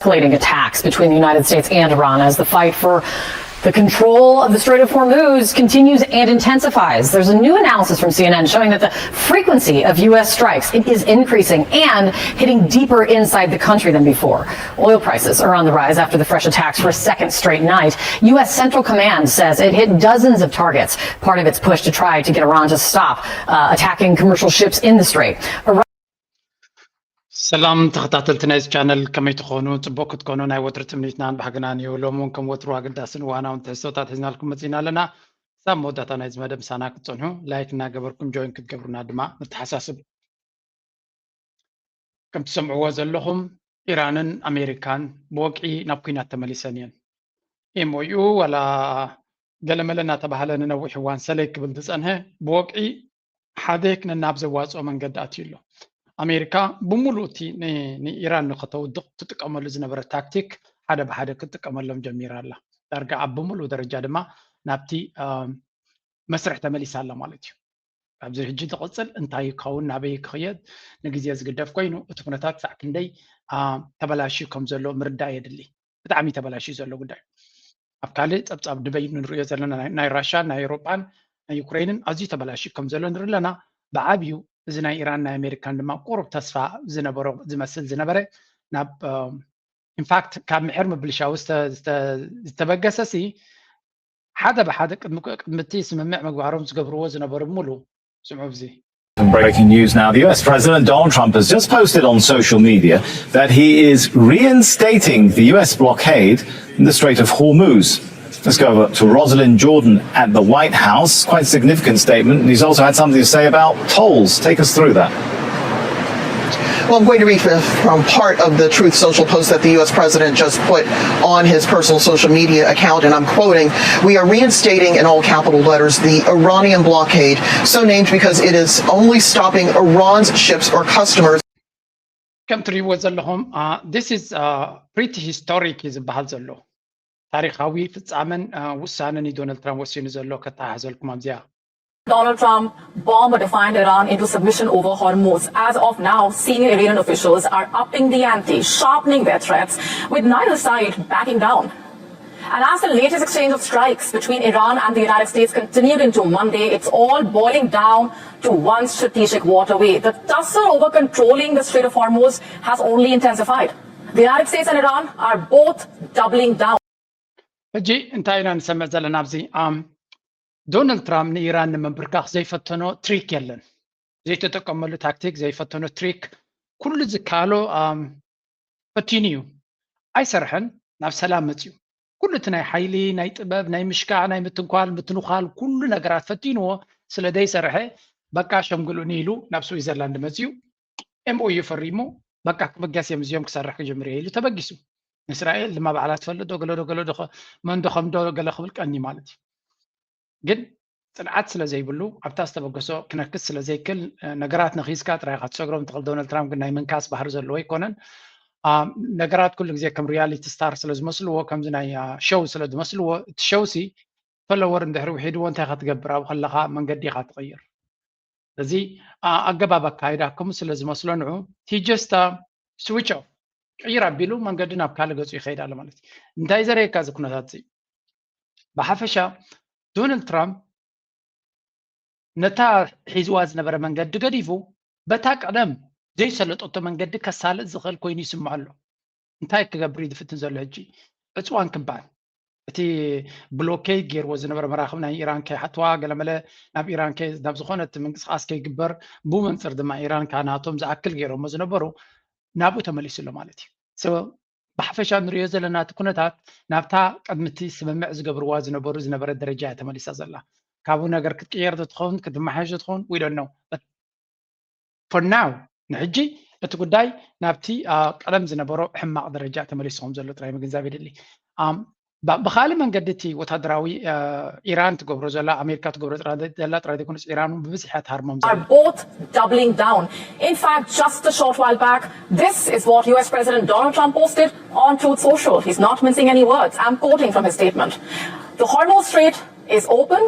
Escalating attacks between the United States and Iran as the fight for the control of the Strait of Hormuz continues and intensifies. There's a new analysis from C N N showing that the frequency of U S strikes, it is increasing and hitting deeper inside the country than before. Oil prices are on the rise after the fresh attacks for a second straight night. U S Central Command says it hit dozens of targets, part of its push to try to get Iran to stop uh, attacking commercial ships in the strait. ሰላም ተኸታተልቲ ናይዚ ቻነል፣ ከመይ ትኾኑ? ጽቡቅ ክትኮኑ ናይ ወትሪ ትምኒትናን ባህግናን እዩ። ሎሚ እውን ከም ወትሩ ኣገዳስን እዋናውን ትሕዝቶታት ሒዝናልኩም መጺና ኣለና። ክሳብ መወዳእታ ናይዚ መደብ ምሳና ክትጸንሑ ላይክ እናገበርኩም ጆይን ክትገብሩና ድማ ንተሓሳስብ። ከም ትሰምዕዎ ዘለኹም ኢራንን ኣሜሪካን ብወግዒ ናብ ኲናት ተመሊሰን እየን። ኤምኦዩ ዋላ ገለመለ እናተባህለ ንነዊሕ እዋን ሰለይ ክብል ዝጸንሐ ብወግዒ ሓደ ክነናብ ዘዋፅኦ መንገዲ ኣትዩ ኣሎ። ኣሜሪካ ብምሉእ እቲ ንኢራን ንኸተውድቕ ትጥቀመሉ ዝነበረ ታክቲክ ሓደ ብሓደ ክትጥቀመሎም ጀሚራ ኣላ። ዳርጋ ኣብ ብምሉእ ደረጃ ድማ ናብቲ መስርሕ ተመሊሳ ኣላ ማለት እዩ። ካብዚ ሕጂ ዝቕፅል እንታይ ይኸውን፣ ናበይ ክኽየድ ንግዜ ዝግደፍ ኮይኑ፣ እቲ ኩነታት ክሳዕ ክንደይ ተበላሽዩ ከም ዘሎ ምርዳእ የድሊ። ብጣዕሚ ተበላሽዩ ዘሎ ጉዳይ ኣብ ካልእ ፀብፃብ ድበይ ንሪኦ ዘለና ናይ ራሻን ናይ ኤውሮጳን ናይ ዩክሬንን ኣዝዩ ተበላሽዩ ከም ዘሎ ንርኢ ኣለና። ብዓብዩ እዚ ናይ ኢራን ናይ ኣሜሪካን ድማ ቁሩብ ተስፋ ዝነበሮ ዝመስል ዝነበረ ናብ ኢንፋክት ካብ ምሕር ምብልሻው ዝተበገሰ ሲ ሓደ ብሓደ ቅድሚ እቲ ስምምዕ ምግባሮም ዝገብርዎ ዝነበሩ ሙሉ ስምዑ ብዚ Some breaking news now. The U S President Donald Trump has just posted on social media that he is reinstating the U S blockade in the Strait of Hormuz. Let's go over to Rosalind Jordan at the White House. Quite a significant statement. And he's also had something to say about tolls. Take us through that. Well, I'm going to read from part of the Truth Social post that the U S president just put on his personal social media account, and I'm quoting: "We are reinstating, in all capital letters, the Iranian blockade, so named because it is only stopping Iran's ships or customers." ከም ትሪእዎ ዘለኹም this is pretty historic እዩ ዝበሃል ዘሎ። ታሪኻዊ ፍጻመን ውሳነን እዩ ዶናልድ ትራምፕ ወሲኑ ዘሎ። ከተሓሕዘልኩም ኣብዚኣ Donald Trump bomb a defiant Iran into submission over Hormuz. As of now, senior Iranian officials are upping the ante, sharpening their threats, with neither side backing down. And as the latest exchange of strikes between Iran and the United States continued into Monday, it's all boiling down to one strategic waterway. The tussle over controlling the Strait of Hormuz has only intensified. The United States and Iran are both doubling down. ሕጂ እንታይ ኢና ንሰምዕ ዘለና ኣብዚ? ዶናልድ ትራምፕ ንኢራን ንምንብርካኽ ዘይፈተኖ ትሪክ የለን። ዘይተጠቀመሉ ታክቲክ፣ ዘይፈተኖ ትሪክ፣ ኩሉ ዝከኣሎ ፈቲኑ እዩ። ኣይሰርሐን። ናብ ሰላም መፅዩ። ኩሉ እቲ ናይ ሓይሊ፣ ናይ ጥበብ፣ ናይ ምሽካዕ፣ ናይ ምትንኳል፣ ምትንዃል፣ ኩሉ ነገራት ፈቲንዎ ስለ ዘይሰርሐ በቃ ሸምግሉኒ ኢሉ ናብ ስዊዘርላንድ መፅዩ። ኤምኦዩ ፈሪሙ በቃ ክብገስ እዮም እዚኦም ክሰርሕ ክጅምር እየ ኢሉ ተበጊሱ። ንእስራኤል ድማ ባዕላ ትፈልጥ ዶ ገለ ዶ ገለ ዶ መንዶ ከምዶ ገለ ክብል ቀኒ ማለት እዩ። ግን ፅንዓት ስለ ዘይብሉ ኣብታ ዝተበገሶ ክነክስ ስለ ዘይክል ነገራት ነኺስካ ጥራይ ኢኻ ትሰግሮም ትኽእል። ዶናልድ ትራምፕ ግን ናይ ምንካስ ባህሪ ዘለዎ ኣይኮነን። ነገራት ኩሉ ግዜ ከም ሪያሊቲ ስታር ስለ ዝመስልዎ ከምዚ ናይ ሸው ስለ ዝመስልዎ እቲ ሸው ሲ ፈለወር እንድሕሪ ውሒድዎ እንታይ ኢኻ ትገብር? ኣብኡ ከለኻ መንገዲ ኢኻ ትቕይር። እዚ ኣገባብ ኣካይዳ ከምኡ ስለ ዝመስሎ ንዑ ሂ ጀስት ስዊች ኦፍ ቅይር ኣቢሉ መንገዲ ናብ ካልእ ገፁ ይኸይድ ኣሎ ማለት እዩ። እንታይ ዘርእየካ እዚ ኩነታት እዚ? ብሓፈሻ ዶናልድ ትራምፕ ነታ ሒዝዋ ዝነበረ መንገዲ ገዲፉ በታ ቀደም ዘይሰለጠቶ መንገዲ ከሳልጥ ዝኽእል ኮይኑ ይስምዖ ኣሎ። እንታይ ክገብር እዩ ዝፍትን ዘሎ ሕጂ? ዕፅዋን ክባን እቲ ብሎኬድ ገይርዎ ዝነበረ መራኽብ ናይ ኢራን ከይሓትዋ ገለመለ ናብ ኢራን ናብ ዝኾነ እቲ ምንቅስቃስ ከይግበር ብኡ መንፅር ድማ ኢራን ካናቶም ዝኣክል ገይሮሞ ዝነበሩ ናብኡ ተመሊሱ ኣሎ ማለት እዩ። ብሓፈሻ ንሪኦ ዘለና እቲ ኩነታት ናብታ ቅድሚ እቲ ስምምዕ ዝገብርዋ ዝነበሩ ዝነበረ ደረጃ እያ ተመሊሳ ዘላ። ካብኡ ነገር ክትቅየር ትኸውን ክትመሓየሽ ትኸውን we don't know for now ንሕጂ እቲ ጉዳይ ናብቲ ቀደም ዝነበሮ ሕማቕ ደረጃ ተመሊሱ ከም ዘሎ ጥራይ ምግንዛብ የድሊ። ብካልእ መንገዲ እቲ ወታደራዊ ኢራን ትገብሮ ዘላ ኣሜሪካ ትገብሮ ዘላ ጥራይ ዘይኮነስ ኢራን እውን ብብዝሒ እያ ትሃርሞም are both doubling down. In fact, just a short while back, this is what U S President Donald Trump posted on Truth Social. He's not mincing any words. I'm quoting from his statement. The Hormuz Strait is open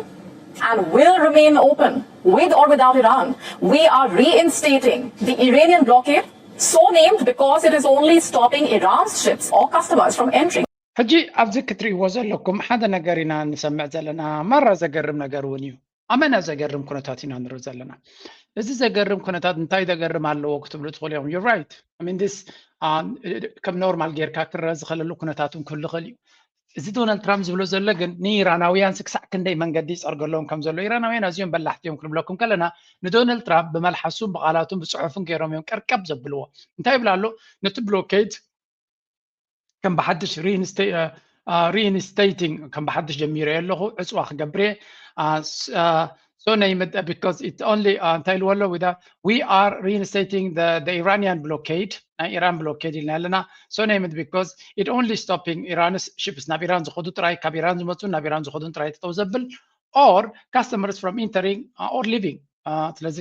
and will remain open with or without Iran. We are reinstating the Iranian blockade So named because it is only stopping Iran's ships or customers from entering. ሕጂ ኣብዚ ክትርእይዎ ዘለኩም ሓደ ነገር ኢና ንሰምዕ ዘለና። ማራ ዘገርም ነገር እውን እዩ። ኣመና ዘገርም ኩነታት ኢና ንርኢ ዘለና። እዚ ዘገርም ኩነታት እንታይ ዘገርም ኣለዎ ክትብሉ ትኽእሉ ኢኹም። You're right. I mean, this ከም ኖርማል ጌርካ ክረአ ዝኽእለሉ ኩነታት እውን ክህሉ ይኽእል እዩ። እዚ ዶናልድ ትራምፕ ዝብሎ ዘሎ ግን ንኢራናውያን ክሳዕ ክንደይ መንገዲ ይፀርገሎም ከም ዘሎ፣ ኢራናውያን ኣዝዮም በላሕቲ እዮም ክንብለኩም ከለና፣ ንዶናልድ ትራምፕ ብመልሓሱን ብቓላቱን ብፅሑፍን ገይሮም እዮም ቀርቀብ ዘብልዎ። እንታይ ይብል ኣሎ? ነቲ ብሎኬድ ከም ብሓድሽ reinstating ከም ብሓድሽ ጀሚረ ኣለኹ፣ ዕፅዋ ክገብር እየ። So name it because it only እንታይ ኢልዎ ኣሎ? We are reinstating the Iranian blockade፣ ናይ ኢራን ብሎኬድ ኢልና ኣለና። So name it because it only stopping Iran's ships፣ ናብ ኢራን ዝኸዱ ጥራይ፣ ካብ ኢራን ዝመፁን ናብ ኢራን ዝኸዱን ጥራይ ጠጠው ዘብል፣ or customers from entering or leaving። ስለዚ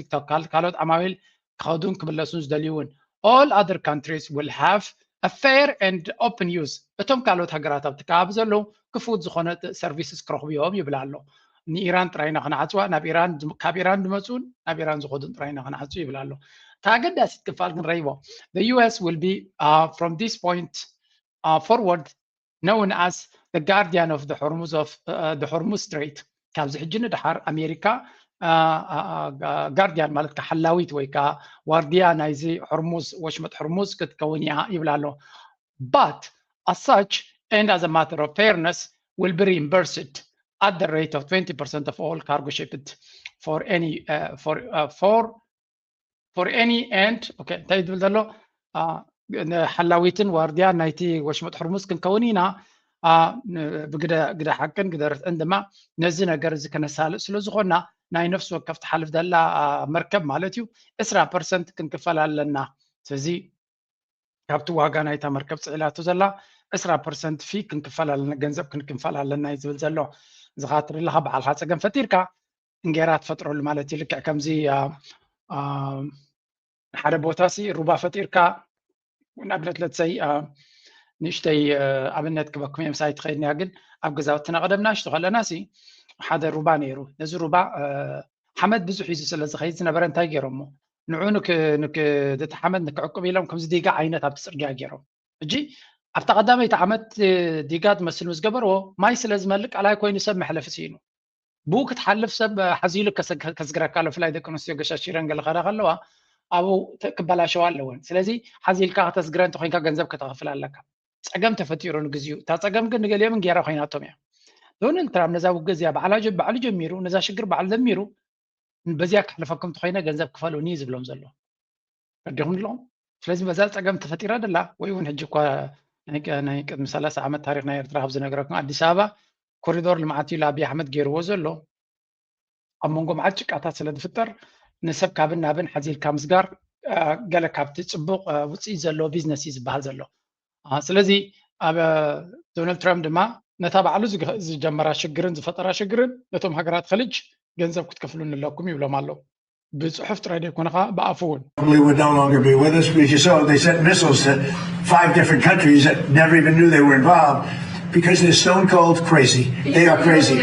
ካልኦት ዓማዊል ክኸዱን ክምለሱን ዝደልዩውን። All other countries will have a fair and open use። እቶም ካልኦት ሃገራት ኣብቲ ከባቢ ዘለዉ ክፉት ዝኾነ services ክረኽቡ እዮም ይብል ኣሎ። ንኢራን ጥራይ ኢና ክነዓፅዋ፣ ናብ ኢራን ካብ ኢራን ዝመፁን ናብ ኢራን ዝኸዱን ጥራይ ኢና ክነዓፁ ይብል ኣሎ። እታ ኣገዳሲት ክፋል ክንረይቦ፣ the U S will be from this point forward known as the guardian of the Hormuz of the Hormuz Strait። ካብዚ ሕጂ ንድሓር ኣሜሪካ ጋርዲያን ማለት ከዓ ሓላዊት ወይ ከዓ ዋርድያ ናይዚ ሆርሙዝ፣ ወሽመጥ ሆርሙዝ ክትከውን እያ ይብል ኣሎ። But as such and as a matter of fairness will be reimbursed at the rate of twenty percent of all cargo shipped for any uh, for uh, for for any end. Okay, እንታይ ዝብል ዘሎ? ሓላዊትን ዋርድያን ናይቲ ወሽመጥ ሆርሙዝ ክንከውን ኢና። ብግደ ሓቅን ግደ ርትዕን ድማ ነዚ ነገር እዚ ከነሳልጥ ስለ ዝኾንና፣ ናይ ነፍሲ ወከፍ ትሓልፍ ዘላ መርከብ ማለት እዩ፣ ዕስራ ፐርሰንት ክንክፈል ኣለና። ስለዚ ካብቲ ዋጋ ናይታ መርከብ ፅዒላቶ ዘላ ዕስራ ፐርሰንት ፊ ክንክፈል ኣለና፣ ገንዘብ ክንክፈል ኣለና እዩ ዝብል ዘሎ። እዚ ከዓ ትርኢ ኣለኻ፣ ባዕልኻ ፀገም ፈጢርካ እንጌራ ትፈጥረሉ ማለት እዩ። ልክዕ ከምዚ ሓደ ቦታ ሲ ሩባ ፈጢርካ፣ ንኣብነት ለትሰይ ንእሽተይ ኣብነት ክበኩም እየ፣ ምሳይ ትኸይድንያ። ግን ኣብ ገዛውትና ቀደም ናሽቶ ከለና ሲ ሓደ ሩባ ነይሩ። ነዚ ሩባ ሓመድ ብዙሕ ሒዙ ስለ ዝኸይድ ዝነበረ እንታይ ገይሮሞ? ንዑ ንክ- ንክ- እቲ ሓመድ ንክዕቁብ ኢሎም ከምዚ ዲጋ ዓይነት ኣብቲ ፅርግያ ገይሮም። ሕጂ ኣብታ ቀዳመይቲ ዓመት ዲጋ ትመስል ምስ ገበርዎ፣ ማይ ስለ ዝመልእ ቃላይ ኮይኑ ሰብ መሕለፊ ስኢኑ። ብኡ ክትሓልፍ ሰብ ሓዚሉ ከስግረካ ኣሎ። ብፍላይ ደቂ ኣንስትዮ ገሻሺረን ገለ ከዳ ከለዋ ኣብኡ ክበላሸዋ ኣለወን። ስለዚ ሓዚልካ ከተስግረ እንተኮይንካ ገንዘብ ከተኸፍል ኣለካ። ፀገም ተፈጢሩ ንግዚኡ። እታ ፀገም ግን ንገሊኦም እንጌራ ኮይናቶም እያ። ዶናልድ ትራምፕ ነዛ ውግእ እዚኣ ባዕላ ጀ- ባዕሉ ጀሚሩ፣ ነዛ ሽግር ባዕሉ ደሚሩ፣ በዚኣ ክሕልፈኩም እንተኮይነ ገንዘብ ክፈሉኒ ዝብሎም ዘሎ። ረዲኹም ኣለኹም። ስለዚ በዛ ፀገም ተፈጢራ ደላ ወይ እውን ሕጂ እኳ ናይ ቀ- ናይ ቅድሚ ሰላሳ ዓመት ታሪክ ናይ ኤርትራ ካብ ዝነግረኩም ኣዲስ ኣበባ ኮሪዶር ልምዓት እዩ ለኣቢ ኣሕመድ ገይርዎ ዘሎ። ኣብ መንጎ መዓት ጭቃታት ስለ ዝፍጠር ንሰብ ካብን ናብን ሓዚልካ ምስጋር ገለ ካብቲ ፅቡቅ ውፅኢት ዘለዎ ቢዝነስ እዩ ዝበሃል ዘሎ። ስለዚ ኣብ ዶናልድ ትራምፕ ድማ ነታ ባዕሉ ዝጀመራ ሽግርን ዝፈጠራ ሽግርን ነቶም ሃገራት ከልጅ ገንዘብ ክትከፍሉኒ ኣለኩም ይብሎም ኣለዉ። ብፅሑፍ ጥራይ ዘይኮነ ከዓ ብኣፉ እውን። Probably would no longer be with us because you saw they sent missiles to five different countries that never even knew they were involved because they're stone cold crazy. They are crazy.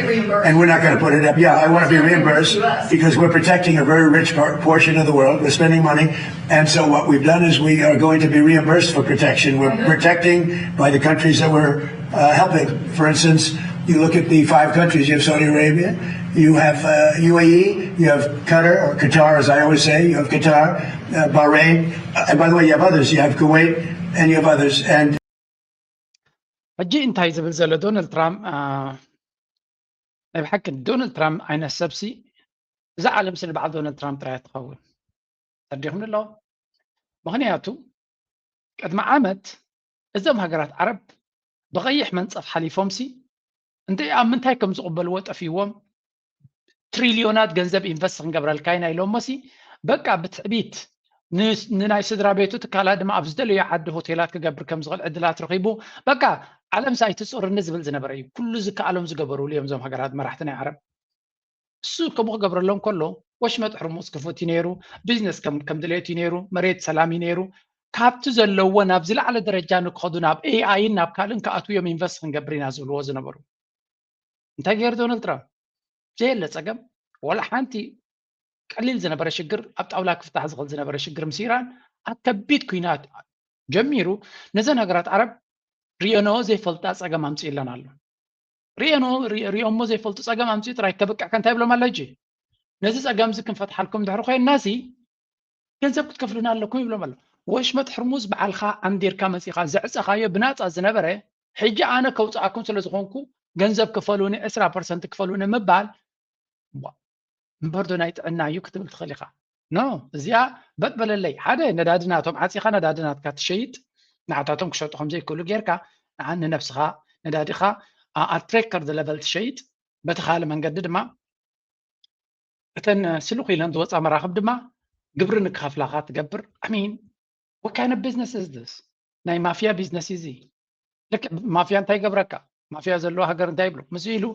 And we're not going to put it up. Yeah, I want to be reimbursed because we're protecting a very rich portion of the world. We're spending money. And so what we've done is we are going to be reimbursed for protection. We're protecting by the countries that we're uh, helping. For instance, you look at the five countries. You have Saudi Arabia, you have uh, U A E, you have Qatar, or Qatar as I always say, you have Qatar, uh, Bahrain, uh, and by the way, you have others. You have Kuwait, and you have others. And ሕጂ እንታይ ዝብል ዘሎ ዶናልድ ትራምፕ? ናይ ብሓቂ ዶናልድ ትራምፕ ዓይነት ሰብሲ እዛ ዓለም ስለ በዓል ዶናልድ ትራምፕ ጥራይ ትኸውን። ተረዲኹም ኣሎ። ምክንያቱ ቅድሚ ዓመት እዞም ሃገራት ዓረብ ብቐይሕ መንፀፍ ሓሊፎም ሲ እንደ ኣብ ምንታይ ከም ዝቕበልዎ ጠፊዎም። ትሪልዮናት ገንዘብ ኢንቨስት ክንገብረልካ ኢና ኢሎሞ ሲ በቃ ብትዕቢት ንናይ ስድራ ቤቱ ትካላት ድማ ኣብ ዝደለዮ ዓዲ ሆቴላት ክገብር ከም ዝኽእል ዕድላት ረኺቡ። በቃ ዓለም ሳይትፅርኒ ዝብል ዝነበረ እዩ። ኩሉ ዝከኣሎም ዝገበሩሉ እዮም እዞም ሃገራት መራሕቲ ናይ ዓረብ። እሱ ከምኡ ክገብረሎም ከሎ ወሽመጥ ሕርሙዝ ክፉት እዩ ነይሩ። ቢዝነስ ከም ድሌት እዩ ነይሩ። መሬት ሰላም እዩ ነይሩ። ካብቲ ዘለዎ ናብ ዝለዓለ ደረጃ ንክኸዱ ናብ ኤኣይን ናብ ካልእን ክኣትዉ እዮም ኢንቨስት ክንገብር ኢና ዝብልዎ ዝነበሩ። እንታይ ገይሩ ዶናልድ ትራምፕ? ዘየለ ፀገም፣ ወላ ሓንቲ ቀሊል ዝነበረ ሽግር ኣብ ጣውላ ክፍታሕ ዝኽእል ዝነበረ ሽግር ምስ ኢራን ኣብ ከቢድ ኩናት ጀሚሩ ነዘን ሃገራት ዓረብ ሪኦኖ ዘይፈልጣ ፀገም ኣምፅእለን ኣሎ። ሪኦኖ ሪኦሞ ዘይፈልጡ ፀገም ኣምፅኡ ጥራይ ከብቅዕ ከንታይ ይብሎም ኣሎ ሕጂ? ነዚ ፀገም እዚ ክንፈትሓልኩም ድሕሪ ኮይንና ሲ ገንዘብ ክትከፍሉና ኣለኩም ይብሎም ኣሎ። ወሽመጥ ሕርሙዝ በዓልካ ኣንዲርካ መፂኻ ዘዕፀኻዮ ብናፃ ዝነበረ ሕጂ ኣነ ከውፅኣኩም ስለ ዝኾንኩ ገንዘብ ክፈሉኒ ዕስራ ፐርሰንት ክፈሉኒ ምባል እምበርዶ ናይ ጥዕና እዩ ክትብል ትኽእል ኢኻ። ኖ እዚኣ በጥ በለለይ ሓደ ነዳዲ ናቶም ዓፂኻ ነዳዲ ናትካ ትሸይጥ ንዓታቶም ክሸጡ ከም ዘይክእሉ ጌርካ ንዓ ንነብስኻ ነዳዲኻ at record level ትሸይጥ በቲ ካልእ መንገዲ ድማ እተን ስልኽ ኢለን ዝወፃ መራኽብ ድማ ግብሪ ንክኸፍላኻ ትገብር I mean what kind of business is this ናይ ማፍያ ቢዝነስ እዚ ልክዕ ማፍያ እንታይ ይገብረካ ማፍያ ዘለዎ ሃገር እንታይ ይብሎ ምስ ኢሉ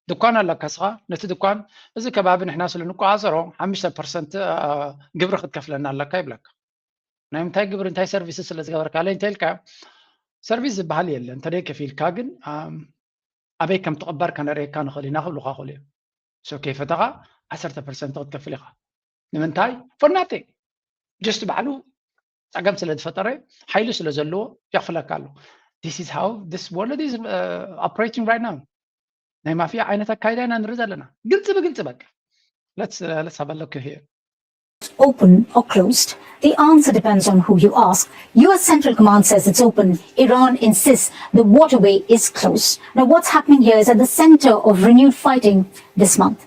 ድኳን ኣለካ ስኻ ነቲ ድኳን እዚ ከባቢ ንሕና ስለ ንቆፃፀሮ ሓሙሽተ ፐርሰንት ግብሪ ክትከፍለና ኣለካ ይብለካ ናይ ምንታይ ግብሪ እንታይ ሰርቪስ ስለ ዝገበርካለይ እንተ ኢልካ ሰርቪስ ዝበሃል የለ እንተደይ ከፊልካ ግን ኣበይ ከም ትቕበር ከነርእየካ ንኽእል ኢና ክብሉካ ክእሉ እዮም so ከይፈተኻ ዓሰርተ ፐርሰንት ክትከፍል ኢኻ ንምንታይ for nothing just ባዕሉ ፀገም ስለ ዝፈጠረ ሓይሉ ስለ ዘለዎ የኽፍለካ ኣሎ this is how this world is uh, operating right now ናይ ማፍያ ዓይነት ኣካይዳ ኢና ንርኢ ዘለና ግልፂ ብግልፂ በቃ let's uh, let's have a look here open or closed? The answer depends on who you ask. U S Central Command says it's open. Iran insists the waterway is closed. Now, what's happening here is at the center of renewed fighting this month.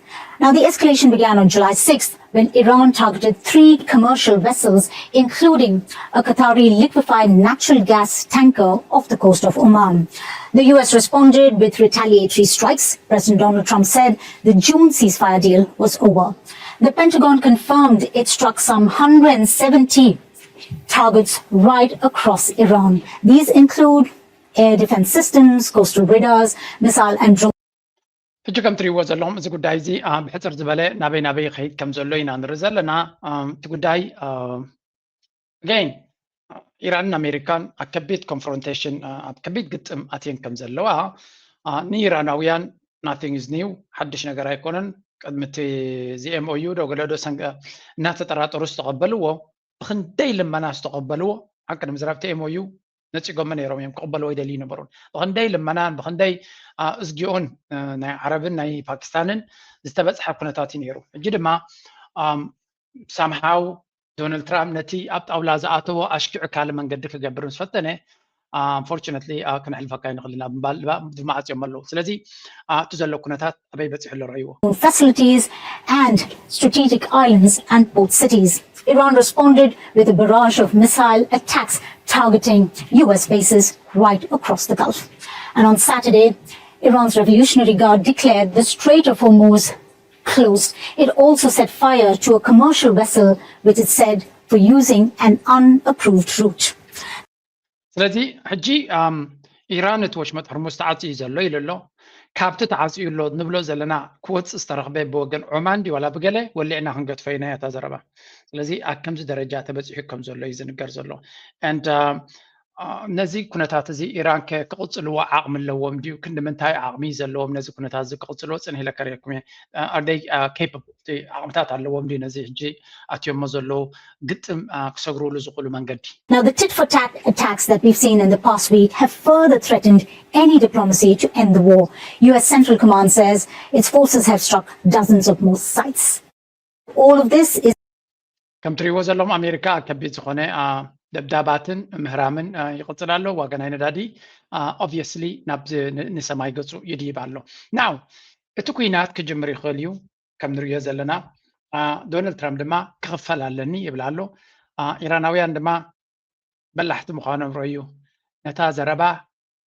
Now, the escalation began on July sixth when Iran targeted three commercial vessels, including a Qatari liquefied natural gas tanker off the coast of Oman. The U S responded with retaliatory strikes. President Donald Trump said the June ceasefire deal was over. The Pentagon confirmed it struck some one hundred seventy targets right across Iran. These include air defense systems, coastal radars, missile and drone. ሕጂ ከም ትሪእዎ ዘለኹም እዚ ጉዳይ እዚ ብሕፅር ዝበለ ናበይ ናበይ ይኸይድ ከም ዘሎ ኢና ንርኢ ዘለና እቲ ጉዳይ ገይን ኢራንን ኣሜሪካን ኣብ ከቢድ ኮንፍሮንቴሽን ኣብ ከቢድ ግጥም ኣትየን ከም ዘለዋ ንኢራናውያን nothing is new ሓድሽ ነገር ኣይኮነን ቅድሚ እቲ እዚ M O U ዶ ገለ ዶ ሰንገ እናተጠራጠሩ ዝተቐበልዎ ብክንደይ ልመና ዝተቐበልዎ ኣብ ቅድሚ ዝረብቲ M O U ነፂጎም ነይሮም እዮም ክቕበልዎ ይደልዩ ነበሩን ብክንደይ ልመናን ብክንደይ እዝጊኦን ናይ ዓረብን ናይ ፓኪስታንን ዝተበፅሐ ኩነታት እዩ ነይሩ ሕጂ ድማ ሳምሃው ዶናልድ ትራምፕ ነቲ ኣብ ጣውላ ዝኣተዎ ኣሽኪዑ ካልእ መንገዲ ክገብር ምስ ፈተነ unfortunately ክነሕልፈካ ይንኽእል ኢና ብምባል ድማ ዓፅዮም ኣለዉ ስለዚ እቲ ዘሎ ኩነታት ኣበይ በፂሑ ኣሎ ረእይዎ facilities and strategic islands and port cities. Iran responded with a barrage of missile attacks targeting U S bases right across the Gulf. And on Saturday, Iran's Revolutionary Guard declared the Strait of Hormuz closed. It also set fire to a commercial vessel, which it said for using an unapproved route. ስለዚ ሕጂ ኢራን እቲ ወሽመጥ ሕርሙዝ ተዓፅዩ ዘሎ ኢሉ ኣሎ ካብቲ ተዓፅዩ ኣሎ ንብሎ ዘለና ክወፅእ ዝተረኽበ ብወገን ዖማን ድዩ ዋላ ብገለ ወሊዕና ክንገድፎ ኢና እያ እታ ዘረባ ስለዚ ኣብ ከምዚ ደረጃ ተበፂሑ ከም ዘሎ እዩ ዝንገር ዘሎ and ነዚ ኩነታት እዚ ኢራን ክቕፅልዎ ዓቕሚ ኣለዎም ድዩ ክንዲ ምንታይ ዓቕሚ ዘለዎም ነዚ ኩነታት እዚ ክቕፅልዎ ፅንሕ ኢለ ከርእየኩም እየ are they capable ዓቕምታት ኣለዎም ድዩ ነዚ ሕጂ ኣትዮሞ ዘለዉ ግጥም ክሰግርሉ ዝኽእሉ መንገዲ Now, the tit for tat attacks that we've seen in the past week have further threatened any diplomacy to end the war. U S Central Command says its forces have struck dozens of more sites. All of this is ከም ትሪእዎ ዘለኹም ኣሜሪካ ከቢድ ዝኾነ ደብዳባትን ምህራምን ይቕፅል ኣሎ ዋጋ ናይ ነዳዲ obviously ናብ ንሰማይ ገፁ ይድይብ ኣሎ now እቲ ኩናት ክጅምር ይኽእል እዩ ከም ንሪኦ ዘለና ዶናልድ ትራምፕ ድማ ክኽፈል ኣለኒ ይብል ኣሎ ኢራናውያን ድማ በላሕቲ ምዃኖም ረዩ ነታ ዘረባ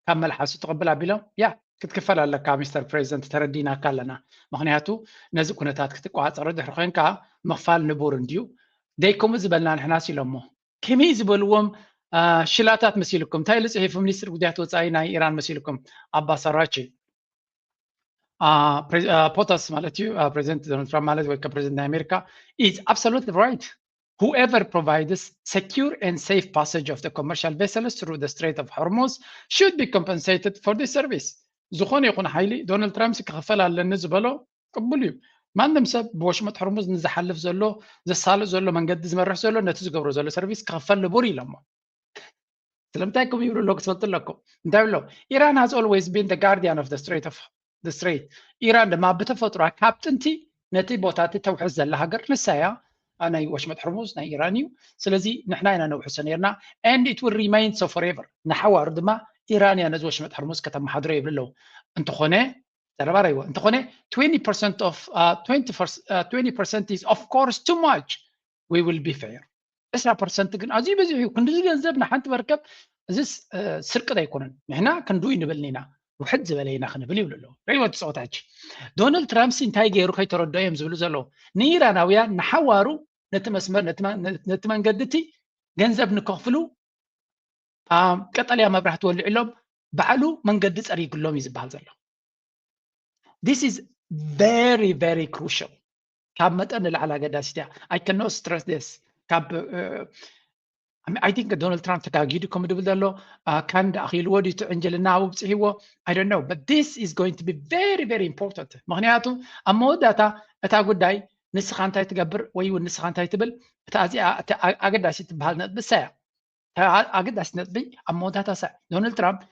ካብ መልሓሱ ትቕብል ኣቢሎም ያ ክትክፈል ኣለካ ሚስተር ፕሬዚደንት ተረዲናካ ኣለና ምክንያቱ ነዚ ኩነታት ክትቋፀሮ ድሕሪ ኮንካ ምኽፋል ንቡር እንድዩ ደይከምኡ ዝበልና ንሕናስ ኢሎሞ ከመይ ዝበልዎም ሽላታት መሲልኩም እንታይ ኢሉ ፅሒፉ ሚኒስትር ጉዳያት ወፃኢ ናይ ኢራን መሲልኩም ኣባስ ኣራግቺ ፖታስ ማለት እዩ ፕሬዚደንት ዶናልድ ትራምፕ ማለት ወይ ፕሬዚደንት ናይ ኣሜሪካ is absolutely right whoever provides secure and safe passage of the commercial vessels through the Strait of Hormuz should be compensated for this service ዝኾነ ይኹን ሓይሊ ዶናልድ ትራምፕ ክኽፈል ኣለኒ ዝበሎ ቅቡል እዩ ማንም ሰብ ብወሽመጥ ሕርሙዝ ንዝሓልፍ ዘሎ ዘሳልጥ ዘሎ መንገዲ ዝመርሕ ዘሎ ነቲ ዝገብሮ ዘሎ ሰርቪስ ክኽፈል ንቡር ኢሎሞ። ስለምንታይ ከም ይብሉ ኣለዉ ክትፈልጡ ኣለኩም። እንታይ ብሎ? Iran has always been the guardian of the Strait of the Strait. ኢራን ድማ ብተፈጥሮ ካብ ጥንቲ ነቲ ቦታ እቲ ተውሕዝ ዘላ ሃገር ንሳ እያ። ናይ ወሽመጥ ሕርሙዝ ናይ ኢራን እዩ። ስለዚ ንሕና ኢና ነውሕሶ ነርና and it will remain so forever። ንሓዋሩ ድማ ኢራን እያ ነዚ ወሽመጥ ሕርሙዝ ከተመሓድሮ ይብሉ ኣለዉ። እንተኾነ ተረባራይዎ እንተኾነ twenty percent of uh, twenty percent is of course too much. We will be fair. ዕስራ ፐርሰንት ግን ኣዝዩ በዚሑ እዩ። ክንድዚ ገንዘብ ንሓንቲ መርከብ እዚስ ስርቅት ኣይኮነን። ንሕና ክንዱ ይንብል ኢና ውሕድ ዝበለ ኢና ክንብል ይብሉ ኣለዉ። ርእይዎ እቲ ፀወታ ሕጂ ዶናልድ ትራምፕ ሲ እንታይ ገይሩ ከይተረድኦ እዮም ዝብሉ ዘለዉ። ንኢራናውያን ንሓዋሩ ነቲ መስመር ነቲ መንገዲ እቲ ገንዘብ ንከኽፍሉ ቀጠልያ መብራህቲ ወልዕሎም ባዕሉ መንገዲ ፀሪግሎም እዩ ዝበሃል ዘሎ። This is very very crucial። ካብ መጠን ንላዕሊ ኣገዳሲት እያ። I cannot stress this። ካብ I think ዶናልድ ትራምፕ ተጋጊዱ ከም ድብል ዘሎ ካን ኣኺልዎ ድዩ ዕንጀልና ኣብኡ ብፅሒዎ I don't know, but this is going to be very very important። ምክንያቱ ኣብ መወዳእታ እታ ጉዳይ ንስኻ እንታይ ትገብር ወይ እውን ንስኻ እንታይ ትብል እታ ኣዚኣ ኣገዳሲት ትበሃል ነጥቢ እሳ እያ። ኣገዳሲ ነጥቢ ኣብ መወዳእታ ሳዕ ዶናልድ ትራምፕ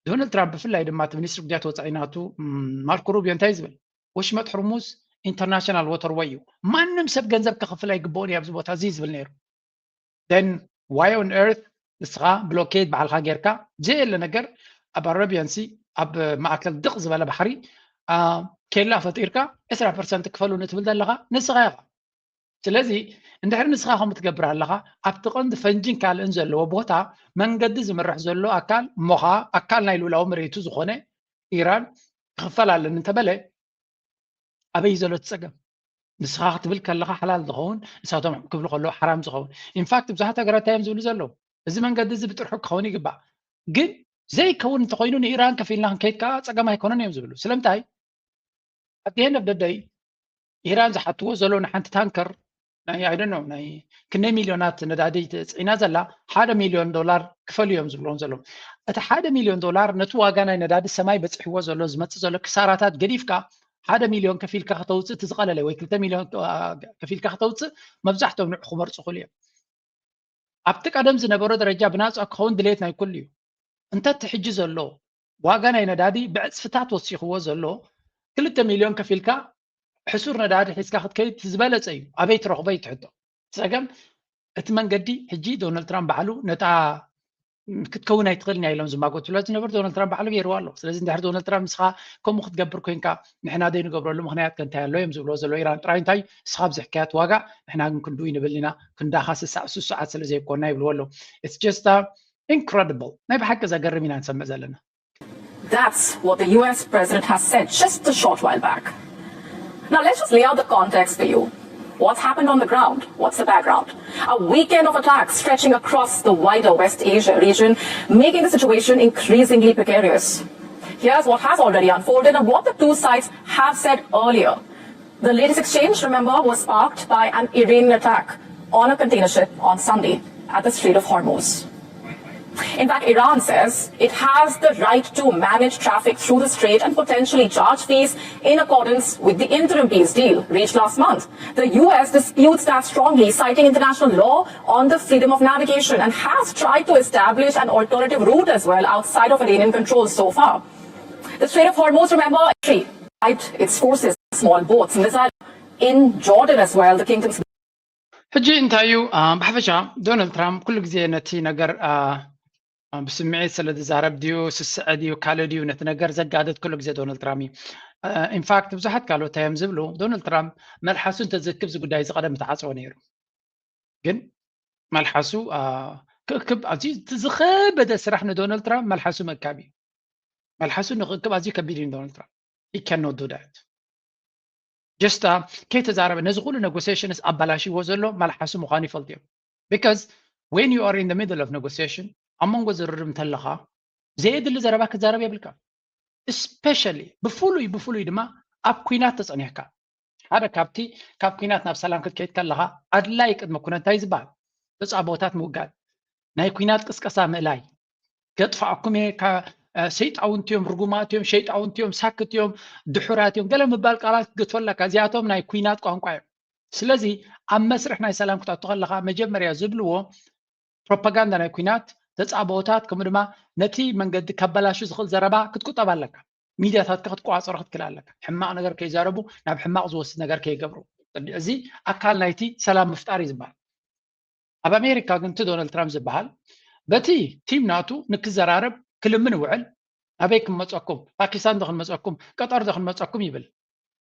ዶናልድ ትራምፕ ብፍላይ ድማ እቲ ሚኒስትሪ ጉዳያት ወፃኢ ናቱ ማርኮ ሩቢዮ እንታይ ዝብል ወሽመጥ ሕርሙዝ international waterway እዩ። ማንም ሰብ ገንዘብ ክኽፍል ኣይግብኦን እዩ ኣብዚ ቦታ እዚ ዝብል ነይሩ። Then why on earth ንስኻ ብሎኬድ ባዕልካ ጌርካ ዘየለ ነገር ኣብ ኣረቢያን ሲ ኣብ ማእከል ድቕ ዝበለ ባሕሪ ኬላ ፈጢርካ ዕስራ ፐርሰንት ክፈሉ ንትብል ዘለኻ ንስኻ ኢኻ። ስለዚ እንድሕር ንስኻ ከምኡ ትገብር ኣለኻ ኣብቲ ቀንዲ ፈንጂን ካልእን ዘለዎ ቦታ መንገዲ ዝምርሕ ዘሎ ኣካል እሞ ኸዓ ኣካል ናይ ልኡላዊ መሬቱ ዝኾነ ኢራን ክኽፈል ኣለኒ እንተበለ ኣበይ ዘሎ እቲ ፀገም? ንስኻ ክትብል ከለኻ ሓላል ዝኸውን ንሳቶም ክብሉ ከለዉ ሓራም ዝኸውን። ኢንፋክት ብዙሓት ሃገራት እዮም ዝብሉ ዘለዉ እዚ መንገዲ እዚ ብጥርሑ ክኸውን ይግባእ፣ ግን ዘይከውን እንተኮይኑ ንኢራን ከፊልና ክንከይድ ከዓ ፀገም ኣይኮነን እዮም ዝብሉ። ስለምንታይ? At the end of the day ኢራን ዝሓትዎ ዘሎ ንሓንቲ ታንከር ናይ I don't know ናይ ክንደይ ሚልዮናት ነዳዲ ፅዒና ዘላ ሓደ ሚልዮን ዶላር ክፈሉ እዮም ዝብሎም ዘለዉ። እቲ ሓደ ሚልዮን ዶላር ነቲ ዋጋ ናይ ነዳዲ ሰማይ በፂሕዎ ዘሎ ዝመፅእ ዘሎ ክሳራታት ገዲፍካ ሓደ ሚልዮን ከፊልካ ከተውፅእ እቲ ዝቐለለ ወይ ክልተ ሚልዮን ከፊልካ ከተውፅእ መብዛሕትኦም ንዑ ክመርፁ ክእሉ እዮም። ኣብቲ ቀደም ዝነበሮ ደረጃ ብናፃ ክኸውን ድሌት ናይ ኩሉ እዩ። እንተ እቲ ሕጂ ዘሎ ዋጋ ናይ ነዳዲ ብዕፅፍታት ወሲኽዎ ዘሎ ክልተ ሚልዮን ከፊልካ ሕሱር ነዳዲ ሒዝካ ክትከይድ ዝበለፀ እዩ። ኣበይ ትረኽቦ እዩ ትሕቶ። ፀገም እቲ መንገዲ ሕጂ ዶናልድ ትራምፕ ባዕሉ ነታ ክትከውን ኣይትኽእልን እያ ኢሎም ዝማጎትሉ ዝነበሩ ዶናልድ ትራምፕ ባዕሉ ገይርዋ ኣሎ። ስለዚ እንድሕር ዶናልድ ትራምፕ ንስኻ ከምኡ ክትገብር ኮይንካ ንሕና ዘይንገብረሉ ምክንያት ከ እንታይ ኣሎ እዮም ዝብልዎ ዘለዉ ኢራን ጥራይ እንታይ ንስኻ ኣብዚሕካያ እቲ ዋጋ ንሕና ግን ክንድኡ ይንብል ኢና ክንዳኻ ስሳዕ ስሱዓት ስለ ዘይኮንና ይብልዎ ኣለዉ። It's just incredible። ናይ ብሓቂ ዘገርም ኢና ንሰምዕ ዘለና። That's what the U S president has said just a short while back. Now let's just lay out the context for you. What's happened on the ground? What's the background? A weekend of attacks stretching across the wider West Asia region, making the situation increasingly precarious. Here's what has already unfolded and what the two sides have said earlier. The latest exchange, remember, was sparked by an Iranian attack on a container ship on Sunday at the Strait of Hormuz. In fact, Iran says it has the right to manage traffic through the strait and potentially charge fees in accordance with the interim peace deal reached last month. The U S disputes that strongly, citing international law on the freedom of navigation, and has tried to establish an alternative route as well outside of Iranian control so far. The Strait of Hormuz, remember, despite its forces, small boats, missile in Jordan as well, the kingdom's ሕጂ እንታይ እዩ ብሓፈሻ ዶናልድ ትራምፕ ኩሉ ግዜ ነቲ ነገር ብስምዒት ስለ ዝዛረብ ድዩ ስስዐ ድዩ ካልእ ድዩ ነቲ ነገር ዘጋድድ ኩሉ ግዜ ዶናልድ ትራምፕ እዩ። ኢንፋክት ብዙሓት ካልኦት እዮም ዝብሉ ዶናልድ ትራምፕ መልሓሱ እንተዝክብ እዚ ጉዳይ እዚ ቀደም ተዓፅዎ ነይሩ። ግን መልሓሱ ክእክብ ኣዝዩ ዝኸበደ ስራሕ ንዶናልድ ትራምፕ መልሓሱ ምእካብ እዩ። መልሓሱ ንክእክብ ኣዝዩ ከቢድ እዩ ንዶናልድ ትራምፕ። He cannot do that። ጀስት ከይተዛረበ ነዚ ኩሉ ኔጎሲሽንስ ኣባላሽዎ ዘሎ መልሓሱ ምዃኑ ይፈልጡ እዮም። Because when you are in the middle of negotiation ኣብ መንጎ ዝርርብ እንተለኻ ዘየድሊ ዘረባ ክትዛረብ የብልካ። Especially ብፍሉይ ብፍሉይ ድማ ኣብ ኩናት ተፀኒሕካ ሓደ ካብቲ ካብ ኩናት ናብ ሰላም ክትከይድ ከለኻ ኣድላይ ቅድመ ኩነት እንታይ ዝበሃል ተፃቦታት ምውጋድ ናይ ኩናት ቅስቀሳ ምእላይ ከጥፋኣኩም እየ ሰይጣውንቲ እዮም፣ ርጉማት እዮም፣ ሸይጣውንቲ እዮም፣ ሳክት እዮም፣ ድሑራት እዮም፣ ገለ ምባል ቃላት ክትገትፈለካ። እዚኣቶም ናይ ኩናት ቋንቋ እዮም። ስለዚ ኣብ መስርሕ ናይ ሰላም ክትኣቱ ከለኻ መጀመርያ ዝብልዎ ፕሮፓጋንዳ ናይ ኩናት፣ ተፃብኦታት፣ ከምኡ ድማ ነቲ መንገዲ ከበላሹ ዝኽእል ዘረባ ክትቁጠብ ኣለካ። ሚድያታትካ ክትቆፃፀሮ ክትክእል ኣለካ። ሕማቕ ነገር ከይዛረቡ፣ ናብ ሕማቕ ዝወስድ ነገር ከይገብሩ። እዚ ኣካል ናይቲ ሰላም ምፍጣር እዩ ዝበሃል። ኣብ ኣሜሪካ ግን እቲ ዶናልድ ትራምፕ ዝበሃል በቲ ቲም ናቱ ንክዘራረብ ክልምን ይውዕል። ኣበይ ክንመፀኩም? ፓኪስታን ዶ ክንመፀኩም? ቀጠር ዶ ክንመፀኩም ይብል።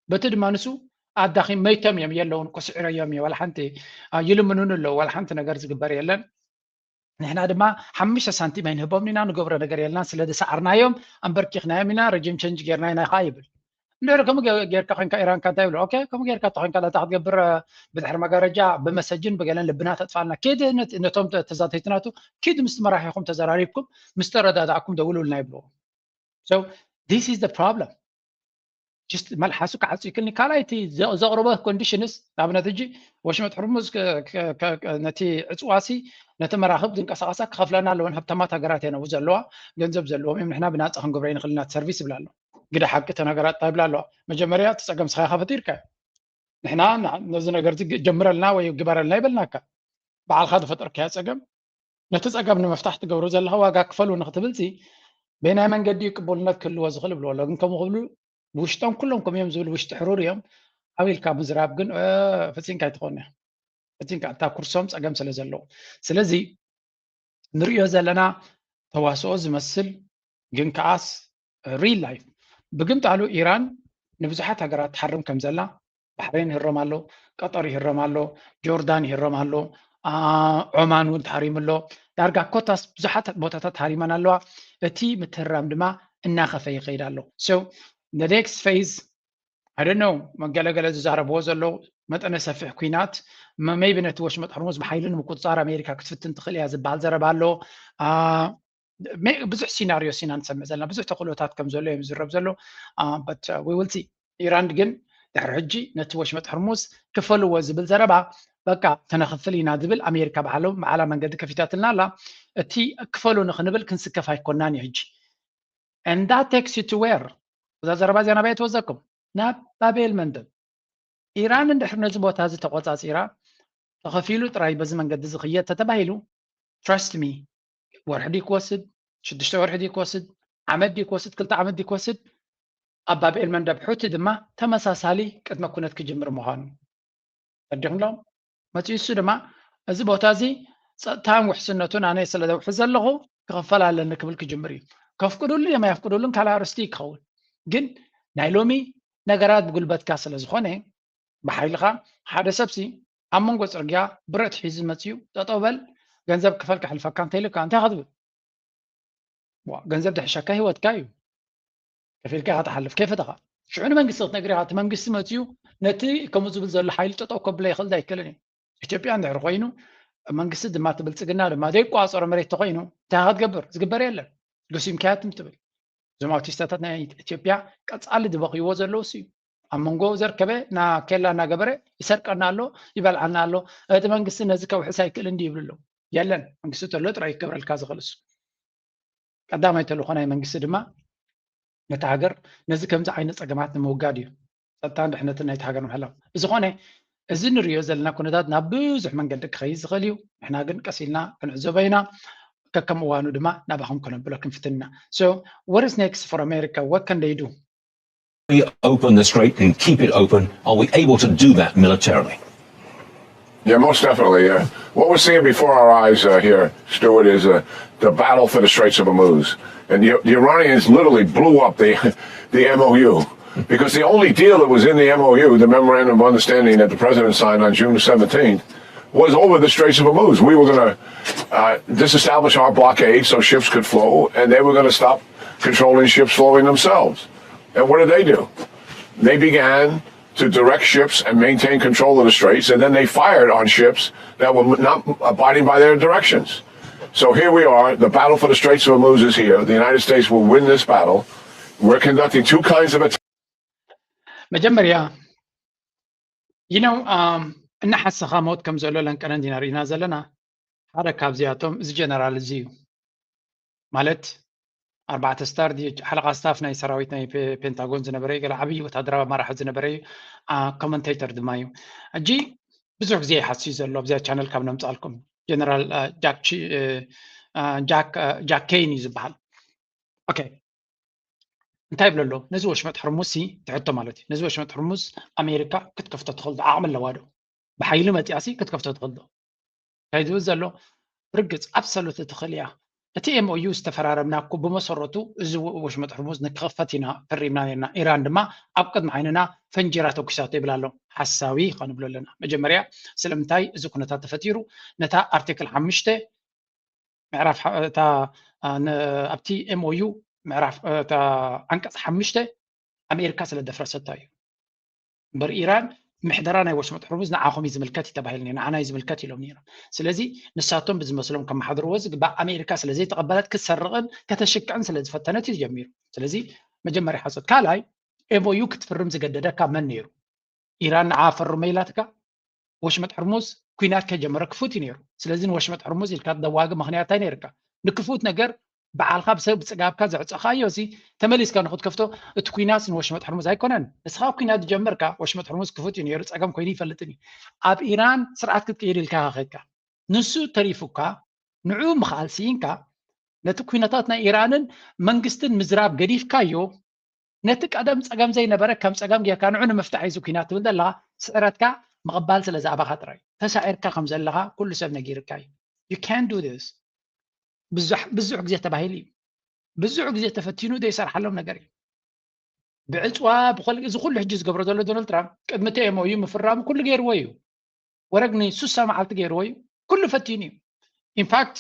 በቲ ድማ ንሱ ኣዳኺም መይቶም እዮም የለውን፣ ኮስዒረዮም እዮም። ዋላ ሓንቲ ይልምኑን ኣለዉ፣ ዋላ ሓንቲ ነገር ዝግበር የለን። ንሕና ድማ ሓሙሽተ ሳንቲም ኣይንህቦምን ኢና፣ ንገብሮ ነገር የልና፣ ስለ ዝሰዓርናዮም ኣንበርኪኽናዮም ኢና፣ ረጅም ቸንጅ ጌርና ኢና ኸዓ ይብል። እንድሕሪ ከምኡ ጌርካ ኮይንካ ኢራን ካንታ ይብሉ። ኦኬ፣ ከምኡ ጌርካ ተኮይንካ ዳታ ክትገብር ብድሕሪ መጋረጃ ብመሰጅን ብገለን ልብና ተጥፋልና። ኪድ ነቶም ተዛተይቲ ናቱ ኪድ ምስ መራሒኹም ተዘራሪብኩም ምስ ተረዳዳእኩም ደውሉልና ይብልዎ። So this is the problem. Just መልሓሱ ክዓጹ ይክልኒ። ካልኣይ እቲ ዘቕረቦ ኮንዲሽንስ ንኣብነት ሕጂ ወሽመጥ ሕርሙዝ ነቲ ዕፅዋሲ ነቲ መራኽብ ዝንቀሳቐሳ ክኸፍለና ኣለወን። ሃብታማት ሃገራት እየን ኣብኡ ዘለዋ፣ ገንዘብ ዘለዎም እዮም። ንሕና ብናፃ ክንገብሮ ይንኽእል ኢና ሰርቪስ ይብላ ኣሎ። ግደ ሓቂ ተነገራት ይብላ ኣለዋ። መጀመርያ እቲ ፀገም ስኻኻ ፈጢርካ። ንሕና ነዚ ነገር ጀምረልና ወይ ግበረልና ይበልናካ። በዓልካ ዝፈጠርካዮ ፀገም ነቲ ፀገም ንምፍታሕ ትገብሮ ዘለኻ ዋጋ ክፈሉ ንክትብል ሲ በየናይ መንገዲ እዩ ቅቡልነት ክህልዎ ዝኽእል ይብልዎ ኣሎ። ግን ከምኡ ክብሉ ውሽጦም ኩሎም ከምኡ እዮም ዝብል ውሽጢ ሕሩር እዮም። ዓው ኢልካ ምዝራብ ግን ፈፂንካ ኣይትኾን እያ። ፈፂንካ እታ ኩርሶም ፀገም ስለ ዘለዎ። ስለዚ ንሪኦ ዘለና ተዋስኦ ዝመስል ግን ከዓስ ሪል ላይፍ ብግምጣሉ ኢራን ንብዙሓት ሃገራት ትሓርም ከም ዘላ ባሕሬን ይህረም ኣሎ፣ ቀጠር ይህረም ኣሎ፣ ጆርዳን ይህረም ኣሎ፣ ዖማን እውን ተሃሪሙ ኣሎ። ዳርጋ ኮታስ ብዙሓት ቦታታት ተሃሪመን ኣለዋ። እቲ ምትህራም ድማ እናኸፈ ይኸይድ ኣሎ። So the next phase I don't know መገለገለ ዝዛረብዎ ዘለዉ መጠነ ሰፊሕ ኩናት maybe ነቲ ወሽመጥ ሕርሙዝ ብሓይሊ ንምቁፅፃር ኣሜሪካ ክትፍትን ትኽእል እያ ዝበሃል ዘረባ ኣሎ። ብዙሕ ሲናሪዮ ሲና ንሰምዕ ዘለና ብዙሕ ተኽእሎታት ከም ዘሎ እዮም ዝረብ ዘሎ። But we will see። ኢራን ግን ድሕሪ ሕጂ ነቲ ወሽመጥ ሕርሙዝ ክፈልዎ ዝብል ዘረባ በቃ ተነኽፍል ኢና ዝብል ኣሜሪካ ባዕሎም ባዕላ መንገዲ ከፊታትልና ኣላ። እቲ ክፈሉ ንክንብል ክንስከፍ ኣይኮናን እዩ ሕጂ። And that takes you to where? እዛ ዘረባ እዚኣ ናበይ ትወዘኩም? ናብ ባቤል መንደብ። ኢራን እንድሕር ነዚ ቦታ እዚ ተቆፃፂራ ተኸፊሉ ጥራይ በዚ መንገዲ ዝኽየድ ተተባሂሉ trust me ወርሒ ድዩ ክወስድ፣ ሽዱሽተ ወርሒ ድዩ ክወስድ፣ ዓመት ድዩ ክወስድ፣ ክልተ ዓመት ድዩ ክወስድ፣ ኣብ ባብኤል መንደብ ሑቲ ድማ ተመሳሳሊ ቅድመ ኩነት ክጅምር ምዃኑ ተረዲኹም ኣለኹም። መፂኡ እሱ ድማ እዚ ቦታ እዚ ፀጥታን ውሕስነቱን ኣነ ስለ ዘውሕስ ዘለኹ ክኽፈል ኣለኒ ክብል ክጅምር እዩ። ከፍቅዱሉ እዮም ኣየፍቅዱሉን ካልእ ኣርእስቲ ክኸውን። ግን ናይ ሎሚ ነገራት ብጉልበትካ ስለ ዝኾነ ብሓይልኻ ሓደ ሰብሲ ኣብ መንጎ ፅርግያ ብረት ሒዙ መፂኡ ጠጠው በል ገንዘብ ክፈል ከሕልፈካ እንተኢልካ እንታይ ክትብል? ገንዘብ ድሕሸካ ህይወትካ እዩ። ከፊልካ ኢኻ ትሓልፍ ከይፈተኻ። ሽዑ ንመንግስቲ ክትነግር ኢኻ። እቲ መንግስቲ መፂኡ ነቲ ከምኡ ዝብል ዘሎ ሓይሊ ጠጠው ከብሎ ይኽእል ዶ ኣይክእልን እዩ። ኢትዮጵያ እንድሕር ኮይኑ መንግስቲ ድማ እቲ ብልፅግና ድማ ዘይቋፀሮ መሬት ተኮይኑ እንታይ ክትገብር? ዝግበር የለን። ገሲምካያትም ትብል። እዞም ኣውቲስታታት ናይ ኢትዮጵያ ቀፃሊ ዝበኽይዎ ዘለዉ እሱ እዩ። ኣብ መንጎ ዘርከበ ና ኬላ እናገበረ ይሰርቀና ኣሎ፣ ይበልዓና ኣሎ። እቲ መንግስቲ ነዚ ከውሕስ ኣይክእልን ድዩ ይብሉ ኣለዉ። የለን፣ መንግስቲ ተሎ ጥራይ ክገብረልካ ዝኽእል እሱ። ቀዳማይ ተልእኾ ናይ መንግስቲ ድማ ነታ ሃገር ነዚ ከምዚ ዓይነት ፀገማት ንምውጋድ እዩ። ፀጥታን ድሕነትን ናይቲ ሃገር ምሕላው። ብዝኾነ እዚ ንሪኦ ዘለና ኩነታት ናብ ብዙሕ መንገዲ ክኸይድ ዝኽእል እዩ። ንሕና ግን ቀስ ኢልና ክንዕዘቦ ኢና። ከከም እዋኑ ድማ ናባኹም ከነብሎ ክንፍትን ኢና። So what is next for America? What can they do? We open the strait and keep it open? Are we able to do that militarily? Yeah, most definitely. Uh, what we're seeing before our eyes uh, here, Stuart, is uh, the battle for the Straits of Hormuz. And the, the Iranians literally blew up the, the M O U because the only deal that was in the M O U, the Memorandum of Understanding that the president signed on June seventeenth, was over the Straits of Hormuz. We were going to uh, disestablish our blockade so ships could flow, and they were going to stop controlling ships flowing themselves. And what did they do? They began to direct ships and maintain control of the straits, and then they fired on ships that were not abiding by their directions. So here we are. The battle for the Straits of Hormuz is here. The United States will win this battle. We're conducting two kinds of attacks. መጀመርያ you know እናሓሰኻ ሞት ከም ዘሎ ለንቀነ እንዲና ርኢና ዘለና። ሓደ ካብዚኣቶም እዚ ጀነራል እዚ እዩ። ማለት ኣርባዕተ ስታር ድዩ ሓለቓ ስታፍ ናይ ሰራዊት ናይ ፔንታጎን ዝነበረ እዩ። ገለ ዓብዪ ወታደራዊ ኣመራሒ ዝነበረ እዩ። ኮመንቴተር ድማ እዩ። ሕጂ ብዙሕ ግዜ ይሓስዩ ዘሎ ኣብዚኣ ቻነል ካብ ነምፃልኩም ጀነራል ጃክ ኬይን እዩ ዝበሃል። ኦኬ፣ እንታይ ይብሎ ኣሎ? ነዚ ወሽመጥ ሕርሙዝ ሲ ትሕቶ ማለት እዩ። ነዚ ወሽመጥ ሕርሙዝ ኣሜሪካ ክትከፍቶ ትኽእል ዶ? ዓቕሚ ኣለዋ ዶ? ብሓይሊ መፂኣ ሲ ክትከፍቶ ትኽእል ዶ? እንታይ ዝብል ዘሎ? ርግፅ ኣብሰሉት ትኽእል እያ። እቲ ኤምኦዩ ዝተፈራረምና እኮ ብመሰረቱ እዚ ወሽመጥ ሕርሙዝ ንክኽፈት ኢና ፈሪምና ነርና። ኢራን ድማ ኣብ ቅድሚ ዓይንና ፈንጂራ ተኩሳቶ ይብል ኣሎ። ሓሳዊ ከንብሎ ኣለና። መጀመርያ ስለምንታይ እዚ ኩነታት ተፈጢሩ? ነታ ኣርቲክል ሓሙሽተ ምዕራፍ ኣብቲ ኤምኦዩ ምዕራፍ እታ ዓንቀፅ ሓሙሽተ ኣሜሪካ ስለ ደፍረሰታ እዩ። እምበር ኢራን ምሕደራ ናይ ወሽመጥ ሕርሙዝ ንዓኹም እዩ ዝምልከት እዩ ተባሂሉ ነይሩ፣ ንዓና እዩ ዝምልከት ኢሎም ነይሮም። ስለዚ ንሳቶም ብዝመስሎም ከመሓድርዎ ዝግባእ ኣሜሪካ ስለ ዘይተቐበለት ክትሰርቕን ከተሽክዕን ስለ ዝፈተነት እዩ ጀሚሩ። ስለዚ መጀመርያ ሓሶት። ካልኣይ ኤምኦዩ ክትፍርም ዝገደደካ መን ነይሩ? ኢራን ንዓ ፈርመ ኢላትካ? ወሽመጥ ሕርሙዝ ኩናት ከጀመረ ክፉት እዩ ነይሩ። ስለዚ ንወሽመጥ ሕርሙዝ ኢልካ ደዋግ ምክንያት እንታይ ነይርካ? ንክፉት ነገር በዓልካ ብሰብ ብፅጋብካ ዘዕፀኻዮ ሲ ተመሊስካ ንክትከፍቶ እቲ ኩናት ንወሽመጥ ሕርሙዝ ኣይኮነን። ንስኻ ኩናት ጀመርካ፣ ወሽመጥ ሕርሙዝ ክፉት እዩ ነይሩ፣ ፀገም ኮይኑ ይፈልጥን እዩ። ኣብ ኢራን ስርዓት ክትቅይር ኢልካ ከድካ ንሱ ተሪፉካ ንዑ ምኽኣል ስኢንካ ነቲ ኩነታት ናይ ኢራንን መንግስትን ምዝራብ ገዲፍካዮ ነቲ ቀደም ፀገም ዘይነበረ ከም ፀገም ጌርካ ንዑ ንምፍታሕ እዩ እዚ ኩናት ትብል ዘለኻ ስዕረትካ ምቕባል ስለ ዝኣበኻ ጥራይ ተሳዒርካ ከም ዘለኻ ኩሉ ሰብ ነጊርካ እዩ። You can't do this። ብዙሕ ብዙሕ ግዜ ተባሂሉ እዩ። ብዙሕ ግዜ ተፈቲኑ ዘይሰርሓሎም ነገር እዩ። ብዕፅዋ ብኮል እዚ ኩሉ ሕጂ ዝገብሮ ዘሎ ዶናልድ ትራምፕ ቅድሚ እቲ ኤምኦዩ ምፍራሙ ኩሉ ገይርዎ እዩ። ወረግ ንሱሳ መዓልቲ ገይርዎ እዩ። ኩሉ ፈቲኑ እዩ። ኢንፋክት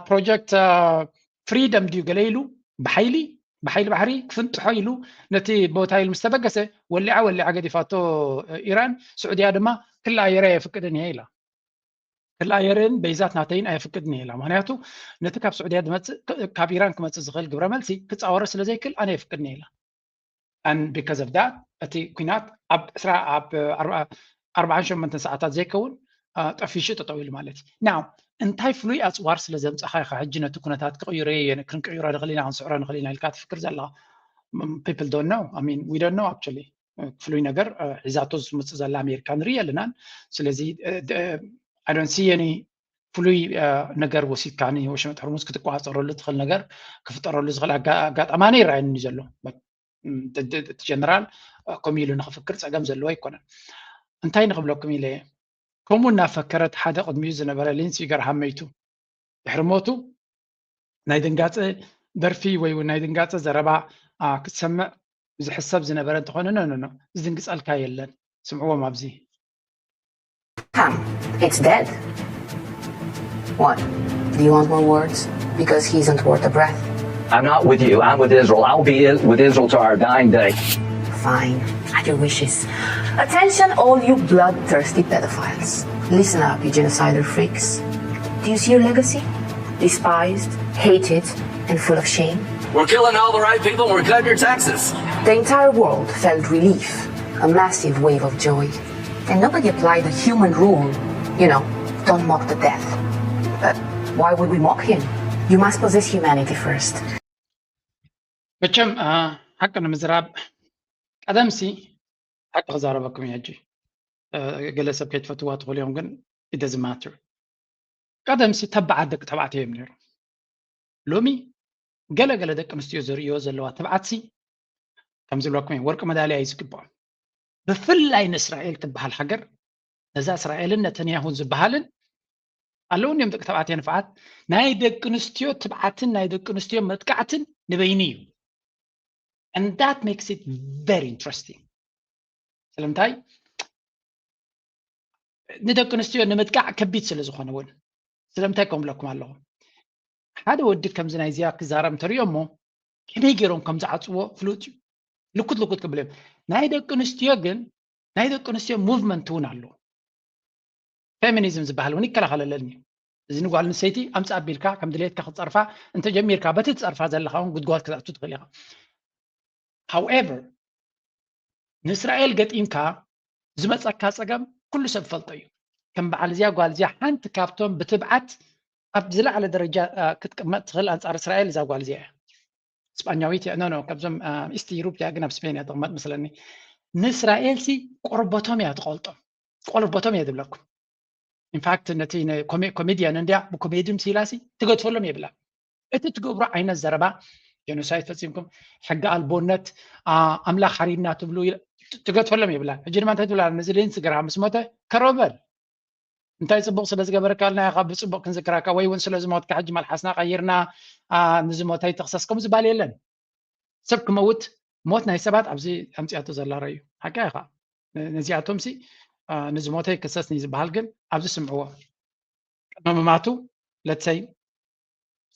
ፕሮጀክት ፍሪደም ድዩ ገለ ኢሉ ብሓይሊ ብሓይሊ ባሕሪ ክፍንጥሖ ኢሉ ነቲ ቦታ ኢሉ ምስ ተበገሰ ወሊዓ ወሊዓ ገዲፋቶ ኢራን። ስዑድያ ድማ ክላ ኣየር ኣየፍቅድን እየ ኢላ። ክላ ኣየርን በይዛት ናተይን ኣየፍቅድን እየ ኢላ። ምክንያቱ ነቲ ካብ ስዑድያ ዝመፅእ ካብ ኢራን ክመፅእ ዝኽእል ግብረ መልሲ ክፃወሮ ስለ ዘይክእል ኣነ የፍቅድን እየ ኢላ። And because of that እቲ ኩናት ኣብ ዕስራ ኣብ ኣርባዓን ሸሞንተን ሰዓታት ዘይከውን ጠፊሹ ጠጠው ኢሉ ማለት እዩ። ናው እንታይ ፍሉይ ኣፅዋር ስለ ዘምፃኻ ኢኻ ሕጂ ነቲ ኩነታት ክቕይሮ ክንቅይሮ ንኽእል ኢና ክንስዕሮ ንኽእል ኢና ኢልካ ትፍክር ዘለኻ? People don't know. I mean, we don't know actually. ፍሉይ ነገር ሒዛቶ ዝመፅእ ዘላ ኣሜሪካ ንርኢ ኣለናን። ስለዚ I don't see any ፍሉይ ነገር ወሲድካ ንወሽመጥ ሕርሙዝ ክትቆፃፀረሉ ትኽእል ነገር ክፍጠረሉ ዝኽእል ኣጋጣሚ ኣነ ይረኣየኒ ዘሎ። እቲ ጀነራል ከምኡ ኢሉ ንክፍክር ፀገም ዘለዎ ኣይኮነን። እንታይ ንክብለኩም ኢለ እየ ከምኡ እናፈከረት ሓደ ቅድሚኡ ዝነበረ ሊንሲ ገርሃም መይቱ ድሕሪ ሞቱ ናይ ድንጋፀ ደርፊ ወይ እውን ናይ ድንጋፀ ዘረባ ክትሰምዕ ዝሕሰብ ዝነበረ እንተኾነ ኖ ኖ ኖ ዝድንግፀልካ የለን። ስምዕዎም ኣብዚ Come, it's dead. What? Do you want more words? Because he isn't worth a breath. I'm not with you. I'm with Israel. I'll be with Israel to our dying day. Fine. At your wishes. Attention, all you bloodthirsty pedophiles. Listen up, you genocidal freaks. Do you see your legacy? Despised, hated, and full of shame. We're killing all the right people. We're cutting your taxes. The entire world felt relief, a massive wave of joy. And nobody applied the human rule, you know, don't mock the dead. But why would we mock him? You must possess humanity first. መቸም ሓቂ ንምዝራብ ቀደምሲ ሓቂ ክዛረበኩም እየ ሕጂ። ገለ ሰብ ከይትፈትዋ ትኽእሉ እዮም፣ ግን it doesn't matter። ቀደምሲ ተባዓት ደቂ ተባዕትዮ እዮም ነይሮም። ሎሚ ገለ ገለ ደቂ ኣንስትዮ ዘርእዮ ዘለዋ ትብዓትሲ ከም ዝብለኩም ወርቂ መዳልያ እዩ ዝግብኦም። ብፍላይ ንእስራኤል ትበሃል ሃገር፣ ነዛ እስራኤልን ነተንያሁን ዝበሃልን ኣለውን እዮም ደቂ ተባዕትዮ ንፍዓት። ናይ ደቂ ኣንስትዮ ትብዓትን ናይ ደቂ ኣንስትዮ መጥቃዕትን ንበይኒ እዩ። And that makes it very interesting። ስለምንታይ ንደቂ ኣንስትዮ ንምጥቃዕ ከቢድ ስለ ዝኾነ እውን ስለምንታይ ከም ብለኩም ኣለኹ። ሓደ ወዲ ከምዚ ናይዚኣ ክዛረብ እንተሪኦ እሞ ከመይ ገይሮም ከም ዝዓፅዎ ፍሉጥ እዩ። ልኩት ልኩት ክብል እዮም። ናይ ደቂ ኣንስትዮ ግን ናይ ደቂ ኣንስትዮ ሙቭመንት እውን ኣሎ። ፌሚኒዝም ዝበሃል እውን ይከላኸለለኒ እዩ። እዚ ንጓል ኣንስተይቲ ኣምፅእ ኣቢልካ ከም ድሌትካ ክትፀርፋ እንተጀሚርካ በቲ ትፀርፋ ዘለካ እውን ጉድጓድ ክትኣቱ ትኽእል ኢኻ። However ንእስራኤል ገጢምካ ዝመፀካ ፀገም ኩሉ ሰብ ፈልጦ እዩ። ከም በዓል እዚኣ ጓል እዚኣ ሓንቲ ካብቶም ብትብዓት ኣብ ዝለዓለ ደረጃ ክትቅመጥ ትኽእል ኣንፃር እስራኤል እዛ ጓል እዚኣ እያ። ስጳኛዊት እያ፣ ኖ ኖ፣ ካብዞም ኢስት ዩሮፕ እያ፣ ግን ኣብ ስፔን እያ ትቕመጥ መስለኒ። ንእስራኤል ሲ ቆርበቶም እያ ትቆልጦም፣ ቆርበቶም እያ ትብለኩም። ኢንፋክት ነቲ ኮሜድያን እንድያ ብኮሜዲ ምሲላ ሲ ትገድፈሎም የብላን። እቲ ትገብሮ ዓይነት ዘረባ ጀኖሳይድ ፈፂምኩም፣ ሕጊ ኣልቦነት፣ ኣምላኽ ሓሪድና ትብሉ ትገድፈሎም የብላን። ሕጂ ድማ እንታይ ትብላ? ነዚ ሌንስ ግርሃም ምስ ሞተ ከረበል እንታይ ፅቡቅ ስለ ዝገበረካልና ኢኻ ብፅቡቅ ክንዝክራካ፣ ወይ እውን ስለ ዝሞትካ ሕጂ መልሓስና ቀይርና ንዝሞተ ይትኽሰስ፣ ከምኡ ዝበሃል የለን። ሰብ ክመውት፣ ሞት ናይ ሰባት ኣብዚ ኣምፅኣቶ ዘላ ራእዩ ሓቂ ኢኻ። ነዚኣቶም ሲ ንዝሞተ ይክሰስ ዝበሃል ግን ኣብዚ ስምዕዎ። ቅድሚ ምማቱ ለትሰይ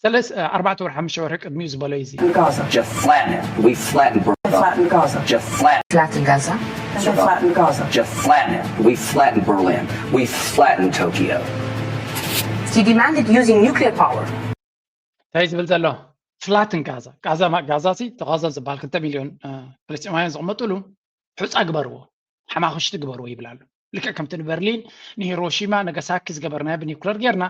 ሰለስ ኣርባዕተ ወርሒ ሓሙሽተ ወርሒ ቅድሚኡ ዝበሎ እዩ እዚ። Gaza. Just flatten it. We flatten Gaza. Flatten Gaza. Just flatten. Flatten Gaza. Just flatten Gaza. Just flatten it. We flatten Berlin. We flatten Tokyo. He demanded using nuclear power. እንታይ ዝብል ዘሎ? ፍላትን ጋዛ። ጋዛ ማ- ጋዛ ሲ ተጋዛ ዝበሃል ክልተ ሚልዮን እ፣ ፍልስጤማውያን ዝቕመጥሉ ሑፃ ግበርዎ፣ ሓማኽሽቲ ግበርዎ ይብል ኣሎ። ልክዕ ከምቲ ንበርሊን ንሂሮሺማ ነጋሳኪ ዝገበርናዮ ብኒኩለር ጌርና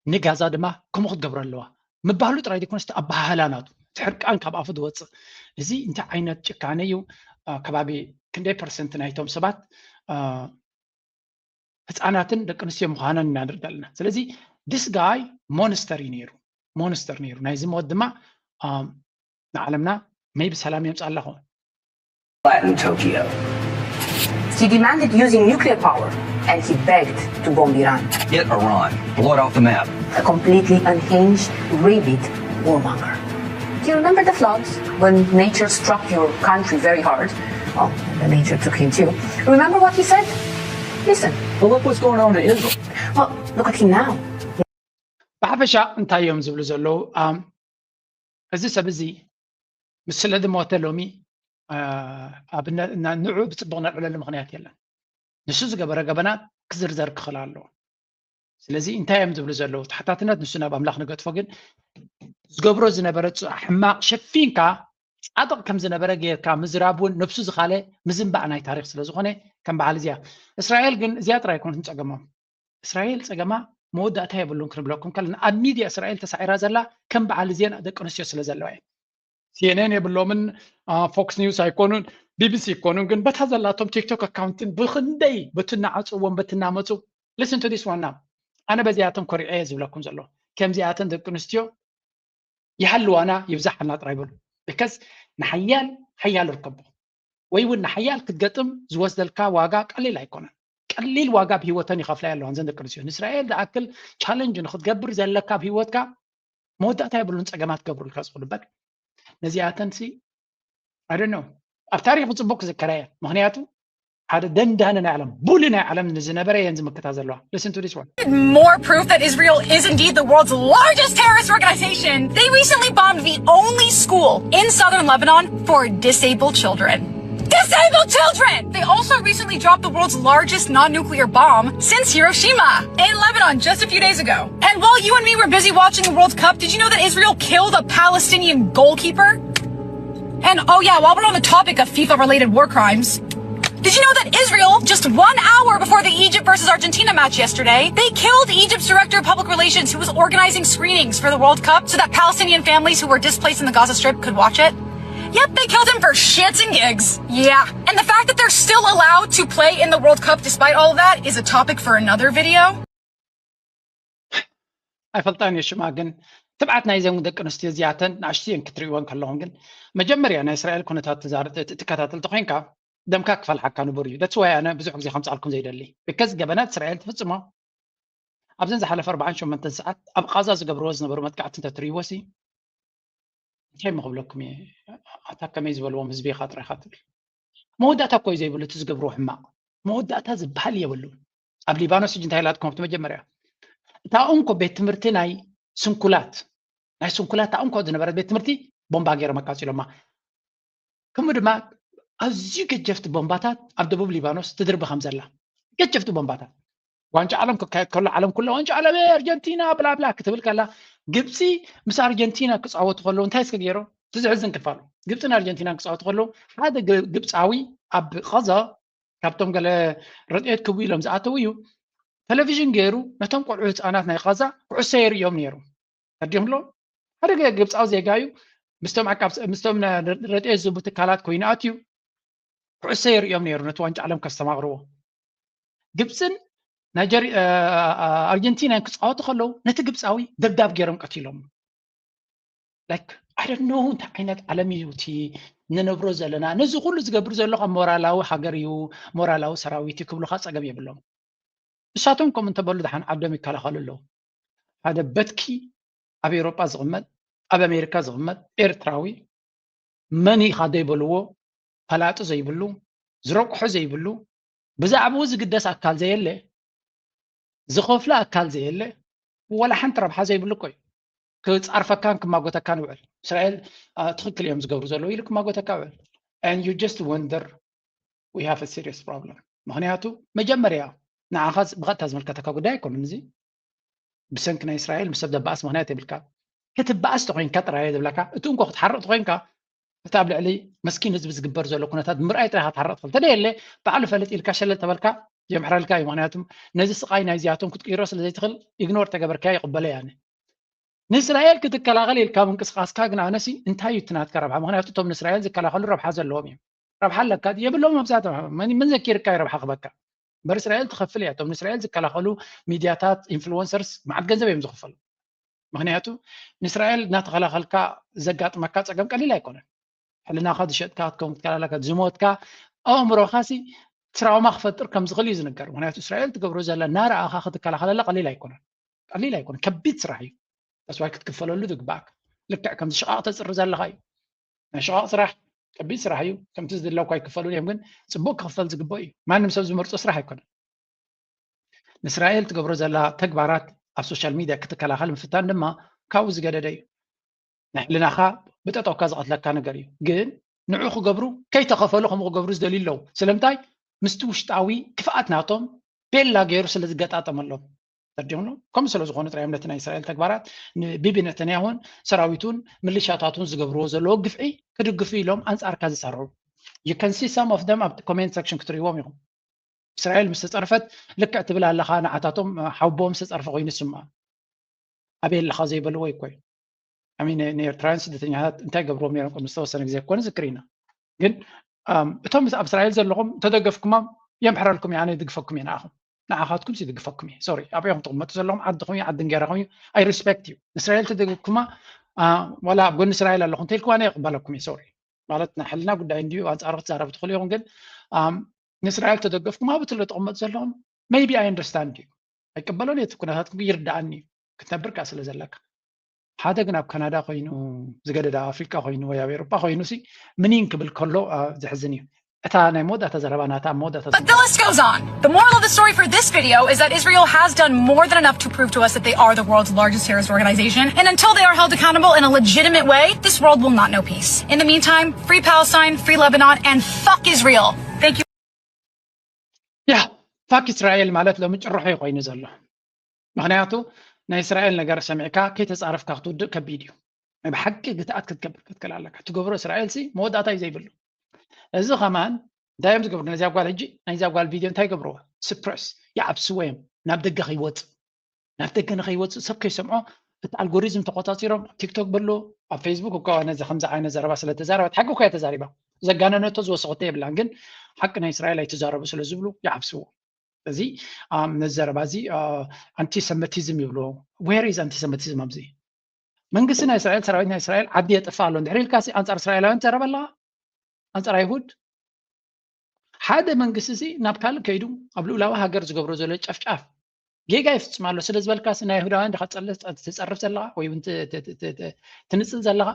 ንጋዛ ድማ ከምኡ ክትገብሮ ኣለዋ ምባሉ ጥራይ ዘይኮነስ እቲ ኣበሃህላ ናቱ እቲ ሕርቃን ካብ ኣፉ ዝወፅእ እዚ እንታይ ዓይነት ጭካነ እዩ? እ፣ ከባቢ ክንደይ ፐርሰንት ናይቶም ሰባት እ፣ ህፃናትን ደቂ ኣንስትዮ ምዃነን ኢና ንርኢ ዘለና። ስለዚ this guy monster እዩ ነይሩ፣ ሞንስተር ነይሩ። ናይዚ ሞት ድማ ንዓለምና maybe ሰላም የምፅኣላ ኾን። Flatten Tokyo. He demanded using nuclear power and he begged to bomb Iran. Hit Iran. Blow it off the map. A completely unhinged, rabid warmonger. Do you remember the floods when nature struck your country very hard? Well, the nature took him too. Remember what he said? Listen. Well, look what's going on to Israel. Well, look at him now. ብሓፈሻ እንታይ እዮም ዝብሉ ዘለዉ? ኣም፣ እዚ ሰብ እዚ ምስ ስለ ዝሞተ ሎሚ እ፣ ኣብ ነ- ና- ንዑ ብፅቡቕ ነልዕለሉ ምኽንያት የለን። ንሱ ዝገበረ ገበናት ክዝርዘር ክኽእል ኣለዎ። ስለዚ እንታይ እዮም ዝብሉ ዘለዉ? ተሓታትነት ንሱ ናብ ኣምላኽ ንገጥፎ፣ ግን ዝገብሮ ዝነበረ ፅ- ሕማቕ ሸፊንካ ፃድቕ ከም ዝነበረ ጌርካ ምዝራብ እውን ነብሱ ዝኻለ ምዝንባዕ ናይ ታሪክ ስለ ዝኾነ ከም በዓል እዚኣ እስራኤል ግን እዚኣ ጥራይ ኣይኮነትን ፀገሞም። እስራኤል ፀገማ መወዳእታ የብሉን ክንብለኩም ከለና ኣብ ሚድያ እስራኤል ተሳዒራ ዘላ ከም በዓል እዚአን ደቂ ኣንስትዮ ስለ ዘለዋ እየን። ሲኤንኤን የብሎምን፣ ፎክስ ኒውስ ኣይኮኑን፣ ቢቢሲ ኣይኮኑን፣ ግን በታ ዘላቶም ቲክቶክ ኣካውንትን ብክንደይ በትናዓፅዎም በትናመፁ listen to this one now። ኣነ በዚኣቶም ኮሪዐ እየ ዝብለኩም ዘሎ። ከምዚኣተን ደቂ ኣንስትዮ ይሃልዋና ይብዛሓልና ጥራይ በሉ። because ንሓያል ሓያል ርከቦ ወይ እውን ንሓያል ክትገጥም ዝወስደልካ ዋጋ ቀሊል ኣይኮነን። ቀሊል ዋጋ ኣብ ህይወተን ይኸፍላ ኣለዋን ዘን ደቂ ኣንስትዮ። ንእስራኤል ዝኣክል ቻለንጅ ንክትገብር ዘለካ ኣብ ህይወትካ መወዳእታ የብሉን። ፀገማት ክገብሩልካ ዝኽእሉ በል ነዚኣተን ሲ I don't know ኣብ ታሪክ ብፅቡቅ ክዝከራ እየ። ምክንያቱ ሓደ ደንዳኒ ናይ ዓለም ቡሊ ናይ ዓለም ንዝነበረ እየን ዝምክታ ዘለዋ። Listen to this one. More proof that Israel is indeed the world's largest terrorist organization. They recently bombed the only school in southern Lebanon for disabled children. Disabled children! They also recently dropped the world's largest non nuclear bomb since Hiroshima in Lebanon just a few days ago. And while you and me were busy watching the World Cup, did you know that Israel killed a Palestinian goalkeeper? And oh, yeah, while we're on the topic of FIFA related war crimes, did you know that Israel, just one hour before the Egypt versus Argentina match yesterday, they killed Egypt's director of public relations who was organizing screenings for the World Cup so that Palestinian families who were displaced in the Gaza Strip could watch it? Yep, they killed him for shits and gigs. Yeah. And the fact that they're still allowed to play in the World Cup despite all of that is a topic for another video. ኣይፈልጣን እየ ሽማ፣ ግን ትብዓት ናይዘን ደቂ ኣንስትዮ እዚኣተን ንኣሽቱ እየን ክትሪእወን ከለኹም። ግን መጀመርያ ናይ እስራኤል ኩነታት ትዛር- ት- ትከታተል ተኮይንካ ደምካ ክፈልሓካ ንቡር እዩ። that's why ኣነ ብዙሕ ግዜ ከምፅኣልኩም ዘይደሊ። because ገበናት እስራኤል ትፍፅሞ ኣብዘን ዝሓለፈ ኣርባዓን ሸሞንተን ሰዓት ኣብ ቃዛ ዝገብርዎ ዝነበሩ መጥቃዕቲ እንተትሪእዎ ሲ እንታይ ምክብለኩም እየ? ኣታ ከመይ ዝበልዎም ህዝቢ ኢኻ ጥራይካ ትብል። መወዳእታ እኮ እዩ ዘይብሉ እቲ ዝገብርዎ ሕማቕ። መወዳእታ ዝበሃል የብሉን። ኣብ ሊባኖስ ሕጂ እንታይ ኢላትኩም ኣብቲ መጀመርያ እታ እንኮ ቤት ትምህርቲ ናይ ስንኩላት ናይ ስንኩላት እታ እንኮ ዝነበረት ቤት ትምህርቲ ቦምባ ገይሮም ኣቃፂሎማ። ከምኡ ድማ ኣዝዩ ገጀፍቲ ቦምባታት ኣብ ደቡብ ሊባኖስ ትድርቢ ከም ዘላ ገጀፍቲ ቦምባታት ዋንጫ ዓለም ክካየድ ከሎ ዓለም ኩላ ዋንጫ ዓለም ኣርጀንቲና ብላብላ ክትብል ከላ ግብፂ ምስ ኣርጀንቲና ክፃወቱ ከለዉ እንታይ እስከ ገይሮም? እቲ ዘሕዝን ክፋሉ ግብፅን ኣርጀንቲናን ክፃወቱ ከለዉ ሓደ ግ- ግብፃዊ ኣብ ቐዛ ካብቶም ገለ ረድኤት ክቡ ኢሎም ዝኣተዉ እዩ ቴሌቪዥን ገይሩ ነቶም ቆልዑ ህፃናት ናይ ቐዛ ኩዕሶ የርእዮም ነይሩ። ተዲኹም ኣሎ ሓደ ገ- ግብፃዊ ዜጋ እዩ ምስቶም ዓቃብ ምስቶም ረድኤት ዝህቡ ትካላት ኮይኑ ኣትዩ ኩዕሶ የርእዮም ነይሩ ነቲ ዋንጫ ዓለም ከስተማቕርዎ። ግብፅን ኣርጀንቲናን ክፃወቱ ከለዉ ነቲ ግብፃዊ ደብዳብ ገይሮም ቀቲሎም። ላይክ ኣይ ዶንት ኖ እንታይ ዓይነት ዓለም እዩ እቲ ንነብሮ ዘለና። ነዚ ኩሉ ዝገብር ዘሎ ካብ ሞራላዊ ሃገር እዩ፣ ሞራላዊ ሰራዊት እዩ ክብሉካ ፀገም የብሎም። ንሳቶም ከምኡ እንተበሉ ደሓን ዓዶም ይከላኸሉ ኣለዉ። ሓደ በትኪ ኣብ ኤውሮጳ ዝቕመጥ ኣብ ኣሜሪካ ዝቕመጥ ኤርትራዊ መን ኢኻ ዘይበልዎ ፈላጢ ዘይብሉ ዝረቁሑ ዘይብሉ ብዛዕባኡ ዝግደስ ኣካል ዘየለ ዝኸፍሎ ኣካል ዘየለ ወላ ሓንቲ ረብሓ ዘይብሉ እኮ እዩ። ክፃርፈካን ክማጎተካን ይውዕል። እስራኤል ትክክል እዮም ዝገብሩ ዘለዉ ኢሉ ክማጎተካ ይውዕል። And you just wonder we have a serious problem። ምክንያቱ መጀመርያ ንዓኻ ብቐጥታ ዝምልከተካ ጉዳይ ኣይኮነን እዚ። ብሰንኪ ናይ እስራኤል ምስ ሰብ ዘባእስ ምክንያት የብልካ። ክትባእስ ተኮይንካ ጥራይ ዝብለካ እቲ እንኮ ክትሓርቕ ተኮይንካ እቲ ኣብ ልዕሊ መስኪን ህዝቢ ዝግበር ዘሎ ኩነታት ብምርኣይ ጥራይ ክትሓርቕ ትኽእል። ተደየለ ባዕሉ ፈልጥ ኢልካ ሸለል ተበልካ የምሕረልካ እዩ። ምክንያቱ ነዚ ስቃይ ናይዚኣቶም ክትቅይሮ ስለ ዘይትኽእል ኢግኖር ተገበርካ ይቕበለ ያነ ንእስራኤል ክትከላኸል ኢልካ ምንቅስቃስካ ግን ኣነሲ እንታይ እዩ እቲ ናትካ ረብሓ? ምክንያቱ እቶም ንእስራኤል ዝከላኸሉ ረብሓ ዘለዎም እዮም። ረብሓ ኣለካ የብሎም ኣብዛ መን ዘኪርካ እዩ ረብሓ ክበካ? እምበር እስራኤል ትኸፍል እያ። እቶም ንእስራኤል ዝከላኸሉ ሚድያታት ኢንፍሉወንሰርስ መዓት ገንዘብ እዮም ዝኽፈሉ። ምክንያቱ ንእስራኤል እናተኸላኸልካ ዘጋጥመካ ፀገም ቀሊል ኣይኮነን። ሕልናኻ ዝሸጥካ ክትከውን ክትከላለካ ዝሞትካ ኣእምሮኻሲ ትራውማ ክፈጥር ከም ዝኽእል እዩ ዝንገር። ምክንያቱ እስራኤል ትገብሮ ዘላ እናረኣኻ ክትከላኸለላ ቀሊል ኣይኮነን። ቀሊል ኣይኮነን። ከቢድ ስራሕ እዩ። ተስዋይ ክትክፈለሉ ዝግባእካ ልክዕ ከምዚ ሽቓቕ ተፅሪ ዘለኻ እዩ። ናይ ሽቓቕ ስራሕ ከቢድ ስራሕ እዩ። ከምቲ ዝድለኩ ኣይክፈሉን እዮም፣ ግን ፅቡቅ ክኽፈል ዝግበኦ እዩ። ማንም ሰብ ዝመርፆ ስራሕ ኣይኮነን። ንእስራኤል ትገብሮ ዘላ ተግባራት ኣብ ሶሻል ሚድያ ክትከላኸል ምፍታን ድማ ካብኡ ዝገደደ እዩ። ናይ ሕልናኻ ብጠጠውካ ዝቐትለካ ነገር እዩ። ግን ንዑ ክገብሩ ከይተኸፈሉ ከምኡ ክገብሩ ዝደልዩ ኣለዉ። ስለምንታይ? ምስቲ ውሽጣዊ ክፍኣት ናቶም ቤላ ገይሩ ስለ ዝገጣጠመሎም። ተርዲኹም ከምኡ ስለ ዝኾኑ ጥራይ እዮም ነቲ ናይ እስራኤል ተግባራት ንቢቢ ነተንያሁን ሰራዊቱን ምልሻታቱን ዝገብርዎ ዘለዎ ግፍዒ ክድግፉ ኢሎም ኣንጻርካ ዝሰርሑ። You can see some of them ኣብ ኮሜንት ሰክሽን ክትርእይዎም ኢኹም። እስራኤል ምስ ተጸርፈት ልክዕ ትብል ኣለኻ፣ ንዓታቶም ሓውቦም ዝተጸርፈ ኮይኑ ዝስምዖም። ኣበይ ኣለኻ ዘይበልዎ ይኮይ። ኣሚን ንኤርትራውያን ስደተኛታት እንታይ ገብርዎም ነይሮም ቅድሚ ዝተወሰነ ግዜ ኮነ ዝክር ኢና። ግን እቶም ኣብ እስራኤል ዘለኹም ተደገፍኩሞም የምሕረልኩም እየ፣ ኣነ ይድግፈኩም እየ ንዓኹም። ንዓኻትኩም ይድግፈኩም እየ። ሶሪ ኣብኦም ትቕመጡ ዘለኹም ዓድኹም እዩ፣ ዓዲ እንጌራኹም እዩ። ኣይ ሪስፔክት እዩ። ንእስራኤል ተደገፍኩማ ዋላ ኣብ ጎኒ እስራኤል ኣለኹም ተልኩዋ ኣነ ይቕበለኩም እየ። ሶሪ ማለት ናይ ሕልና ጉዳይ እንድዩ፣ ኣንጻሩ ክትዛረቡ ትኽእሉ ኢኹም። ግን ንእስራኤል ተደገፍኩም ኣብ ትለ ተቐመጡ ዘለኹም maybe I understand you ኣይቀበሎን እየ። እቲ ኩነታትኩም ይርዳኣኒ እዩ ክትነብር ከኣ ስለ ዘለካ። ሓደ ግን ኣብ ካናዳ ኮይኑ ዝገደደ ኣብ ኣፍሪቃ ኮይኑ ወይ ኣብ ኤውሮጳ ኮይኑ ሲ ምኒን ክብል ከሎ ዘሕዝን እዩ። እታ ናይ መወዳእታ ዘረባ ናታ ኣብ መወዳእታ But the list goes on. The moral of the story for this video is that Israel has done more than enough to prove to us that they are the world's largest terrorist organization. And until they are held accountable in a legitimate way, this world will not know peace. In the meantime, free Palestine, free Lebanon, and fuck Israel. Thank you. ያ ፋክ እስራኤል ማለት ሎሚ ጭርሖ እዩ ኮይኑ ዘሎ። ምክንያቱ ናይ እስራኤል ነገር ሰሚዕካ ከይተፃረፍካ ክትውድእ ከቢድ እዩ። ናይ ብሓቂ ግትኣት ክትገብር ክትክእል ኣለካ። ትገብሮ እስራኤል ሲ መወዳእታ እዩ ዘይብሉ። እዚ ከማን እንታይ እዮም ዝገብሩ? ነዚኣ ጓል ሕጂ ናይዛ ጓል ቪድዮ እንታይ ይገብርዎ? ስፕረስ ይዓብስዎ እዮም። ናብ ደገ ከይወፅእ ናብ ደገ ንኸይወፅእ ሰብ ከይሰምዖ እቲ ኣልጎሪዝም ተቆፃፂሮም ኣብ ቲክቶክ በሎ ኣብ ፌስቡክ እኳ ነዚ ከምዚ ዓይነት ዘረባ ስለ ተዛረበት ሓቂ እኳ እያ ተዛሪባ ዘጋነነቶ ዝወሰኸቶ የብላን ግን ሓቂ ናይ እስራኤል ኣይተዛረቡ ስለ ዝብሉ ይዓብስዎ እዚ ነዚ ዘረባ እዚ ኣንቲሰመቲዝም ይብልዎ where is ኣንቲሰመቲዝም ኣብዚ መንግስቲ ናይ እስራኤል ሰራዊት ናይ እስራኤል ዓዲ የጥፍእ ኣሎ እንድሕር ኢልካ ኣንፃር እስራኤላውያን ትዛረብ ኣለኻ ኣንፃር ኣይሁድ ሓደ መንግስቲ እዚ ናብ ካልእ ከይዱ ኣብ ልኡላዊ ሃገር ዝገብሮ ዘሎ ጨፍጫፍ ጌጋ ይፍፅም ኣሎ ስለ ዝበልካ ናይ ይሁዳውያን ዲኻ ትፀርፍ ዘለኻ ወይ እውን ትንፅል ዘለኻ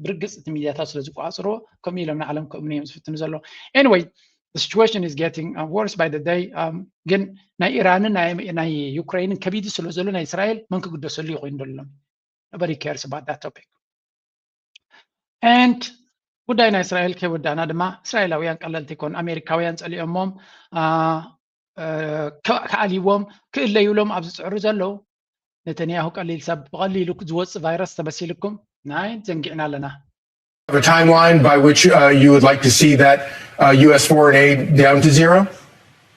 ብርግፅ እቲ ሚድያታት ስለ ዝቆፃፅርዎ ከምኡ ኢሎም ንዓለም ከእምኑ እዮም ዝፍትኑ ዘለዉ anyway the situation is getting worse by the day ግን ናይ ኢራንን ናይ ዩክሬንን ከቢዱ ስለ ዘሎ ናይ እስራኤል መን ክግደሰሉ እዩ ኮይኑ ደሎም nobody cares about that topic and ጉዳይ ናይ እስራኤል ከይወዳእና ድማ እስራኤላውያን ቀለልቲ ይኮኑ ኣሜሪካውያን ፀሊኦሞም ክኣልይዎም ክእለዩሎም ኣብ ዝፅዕሩ ዘለዉ ነተንያሁ ቀሊል ሰብ ብቐሊሉ ዝወፅእ ቫይረስ ተመሲልኩም ናይ ዘንጊዕና ኣለና A timeline by which uh, you would like to see that uh, U S foreign aid down to zero?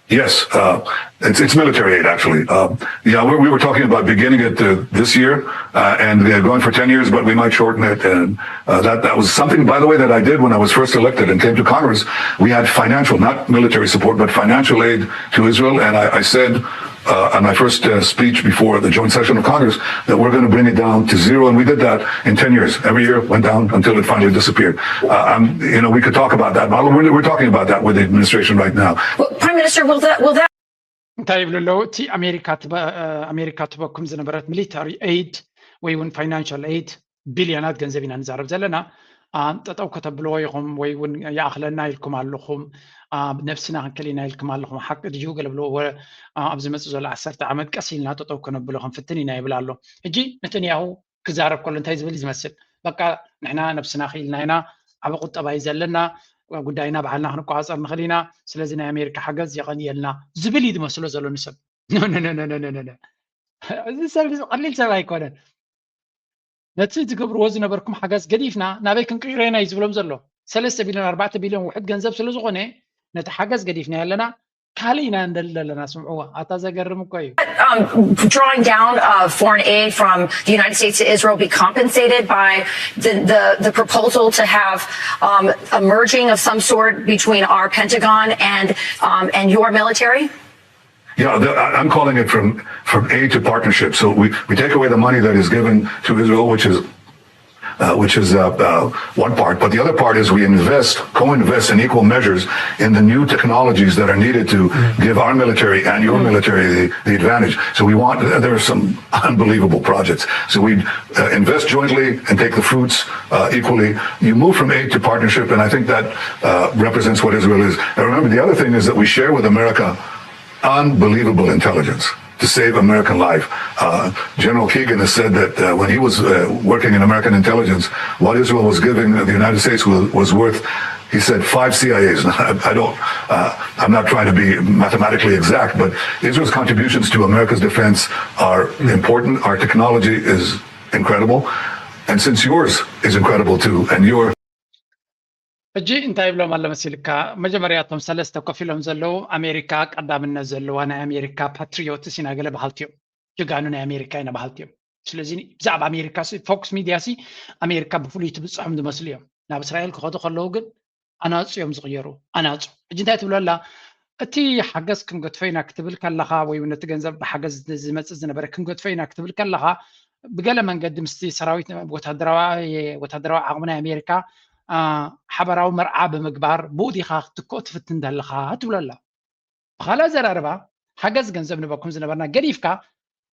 Yes, uh, it's, it's military aid, actually. Uh, yeah, we, we were talking about beginning it uh, this year uh, and uh, going for ten years, but we might shorten it. And uh, that, that was something, by the way, that I did when I was first elected and came to Congress. We had financial, not military support, but financial aid to Israel. And I, I said uh, on my first uh, speech before the joint session of Congress that we're going to bring it down to zero. And we did that in ten years. Every year it went down until it finally disappeared. Uh, I'm, you know, we could talk about that. We're, we're talking about that with the administration right now. Well, Prime Minister, will that, will that እንታይ ይብሉ ኣለዉ? እቲ ኣሜሪካ ኣሜሪካ ትበኩም ዝነበረት ሚሊታሪ ኤይድ ወይ እውን ፋይናንሻል ኤይድ ቢልዮናት ገንዘብ ኢና ንዛረብ ዘለና። ጠጠው ከተብልዎ ኢኹም ወይ እውን ይኣኽለና ኢልኩም ኣለኹም፣ ነብስና ክንክል ኢና ኢልኩም ኣለኹም። ሓቂ ድዩ ገለ ብልዎ። ኣብ ዝመፅእ ዘሎ ዓሰርተ ዓመት ቀስ ኢልና ጠጠው ከነብሎ ክንፍትን ኢና ይብል ኣሎ። ሕጂ ነተንያሁ ክዛረብ ከሎ እንታይ ዝብል ዝመስል? በቃ ንሕና ነብስና ክኢልና ኢና፣ ዓቢ ቁጠባ እዩ ዘለና፣ ጉዳይና ባዕልና ክንቆፃፀር ንኽእል ኢና። ስለዚ ናይ ኣሜሪካ ሓገዝ የቐንየልና ዝብል እዩ ዝመስሎ ዘሎ ንሰብ። እዚ ሰብ ቀሊል ሰብ ኣይኮነን። ነቲ ትገብርዎ ዝነበርኩም ሓገዝ ገዲፍና ናበይ ክንቅይሮ ኢና እዩ ዝብሎም ዘሎ። ሰለስተ ቢልዮን ኣርባዕተ ቢልዮን ውሕድ ገንዘብ ስለ ዝኾነ ነቲ ሓገዝ ገዲፍና ኣለና። ካልእ ኢና እንደሊ ዘለና። ስምዕዋ፣ ኣታ ዘገርም እኮ እዩ። Um, drawing down uh, foreign aid from the United States to Israel be compensated by the, the, the proposal to have um, a merging of some sort between our Pentagon and, um, and your military? Yeah, the, I- I'm calling it from, from aid to partnership. So we, we take away the money that is given to Israel, which is uh, which is uh, uh, one part. But the other part is we invest, co-invest in equal measures in the new technologies that are needed to give our military and your military the, the advantage. So we want, there are some unbelievable projects. So we uh, invest jointly and take the fruits uh, equally. You move from aid to partnership, and I think that uh, represents what Israel is. And remember, the other thing is that we share with America unbelievable intelligence to save American life. Uh, General Keegan has said that uh, when he was uh, working in American intelligence, what Israel was giving the United States was, was worth, he said, five C I As. I, I don't, uh, I'm not trying to be mathematically exact, but Israel's contributions to America's defense are important. Our technology is incredible. And since yours is incredible too, and your ሕጂ እንታይ ይብሎም ኣሎ መሲልካ? መጀመርያ እቶም ሰለስተ ኮፍ ኢሎም ዘለዉ ኣሜሪካ ቀዳምነት ዘለዋ ናይ ኣሜሪካ ፓትሪዮትስ ኢና ገለ በሃልቲ እዮም። ጀጋኑ ናይ ኣሜሪካ ኢና በሃልቲ እዮም። ስለዚ ብዛዕባ ኣሜሪካ ሲ ፎክስ ሚድያ ሲ ኣሜሪካ ብፍሉይ ትብፅሖም ዝመስሉ እዮም። ናብ እስራኤል ክኸዱ ከለዉ ግን ኣናፁ እዮም ዝቕየሩ። ኣናፁ ሕጂ እንታይ ትብሎ ኣላ? እቲ ሓገዝ ክንገድፎ ኢና ክትብል ከለኻ ወይ እውን ነቲ ገንዘብ ብሓገዝ ዝመፅእ ዝነበረ ክንገድፎ ኢና ክትብል ከለኻ ብገለ መንገዲ ምስቲ ሰራዊት ወታደራዊ ወታደራዊ ዓቕሚ ናይ ኣሜሪካ ሓበራዊ መርዓ ብምግባር ብኡ ዲኻ ክትክኦ ትፍትን ዘለኻ ትብሎ ኣላ። ብኻልእ ኣዘራርባ ሓገዝ ገንዘብ ንበኩም ዝነበርና ገዲፍካ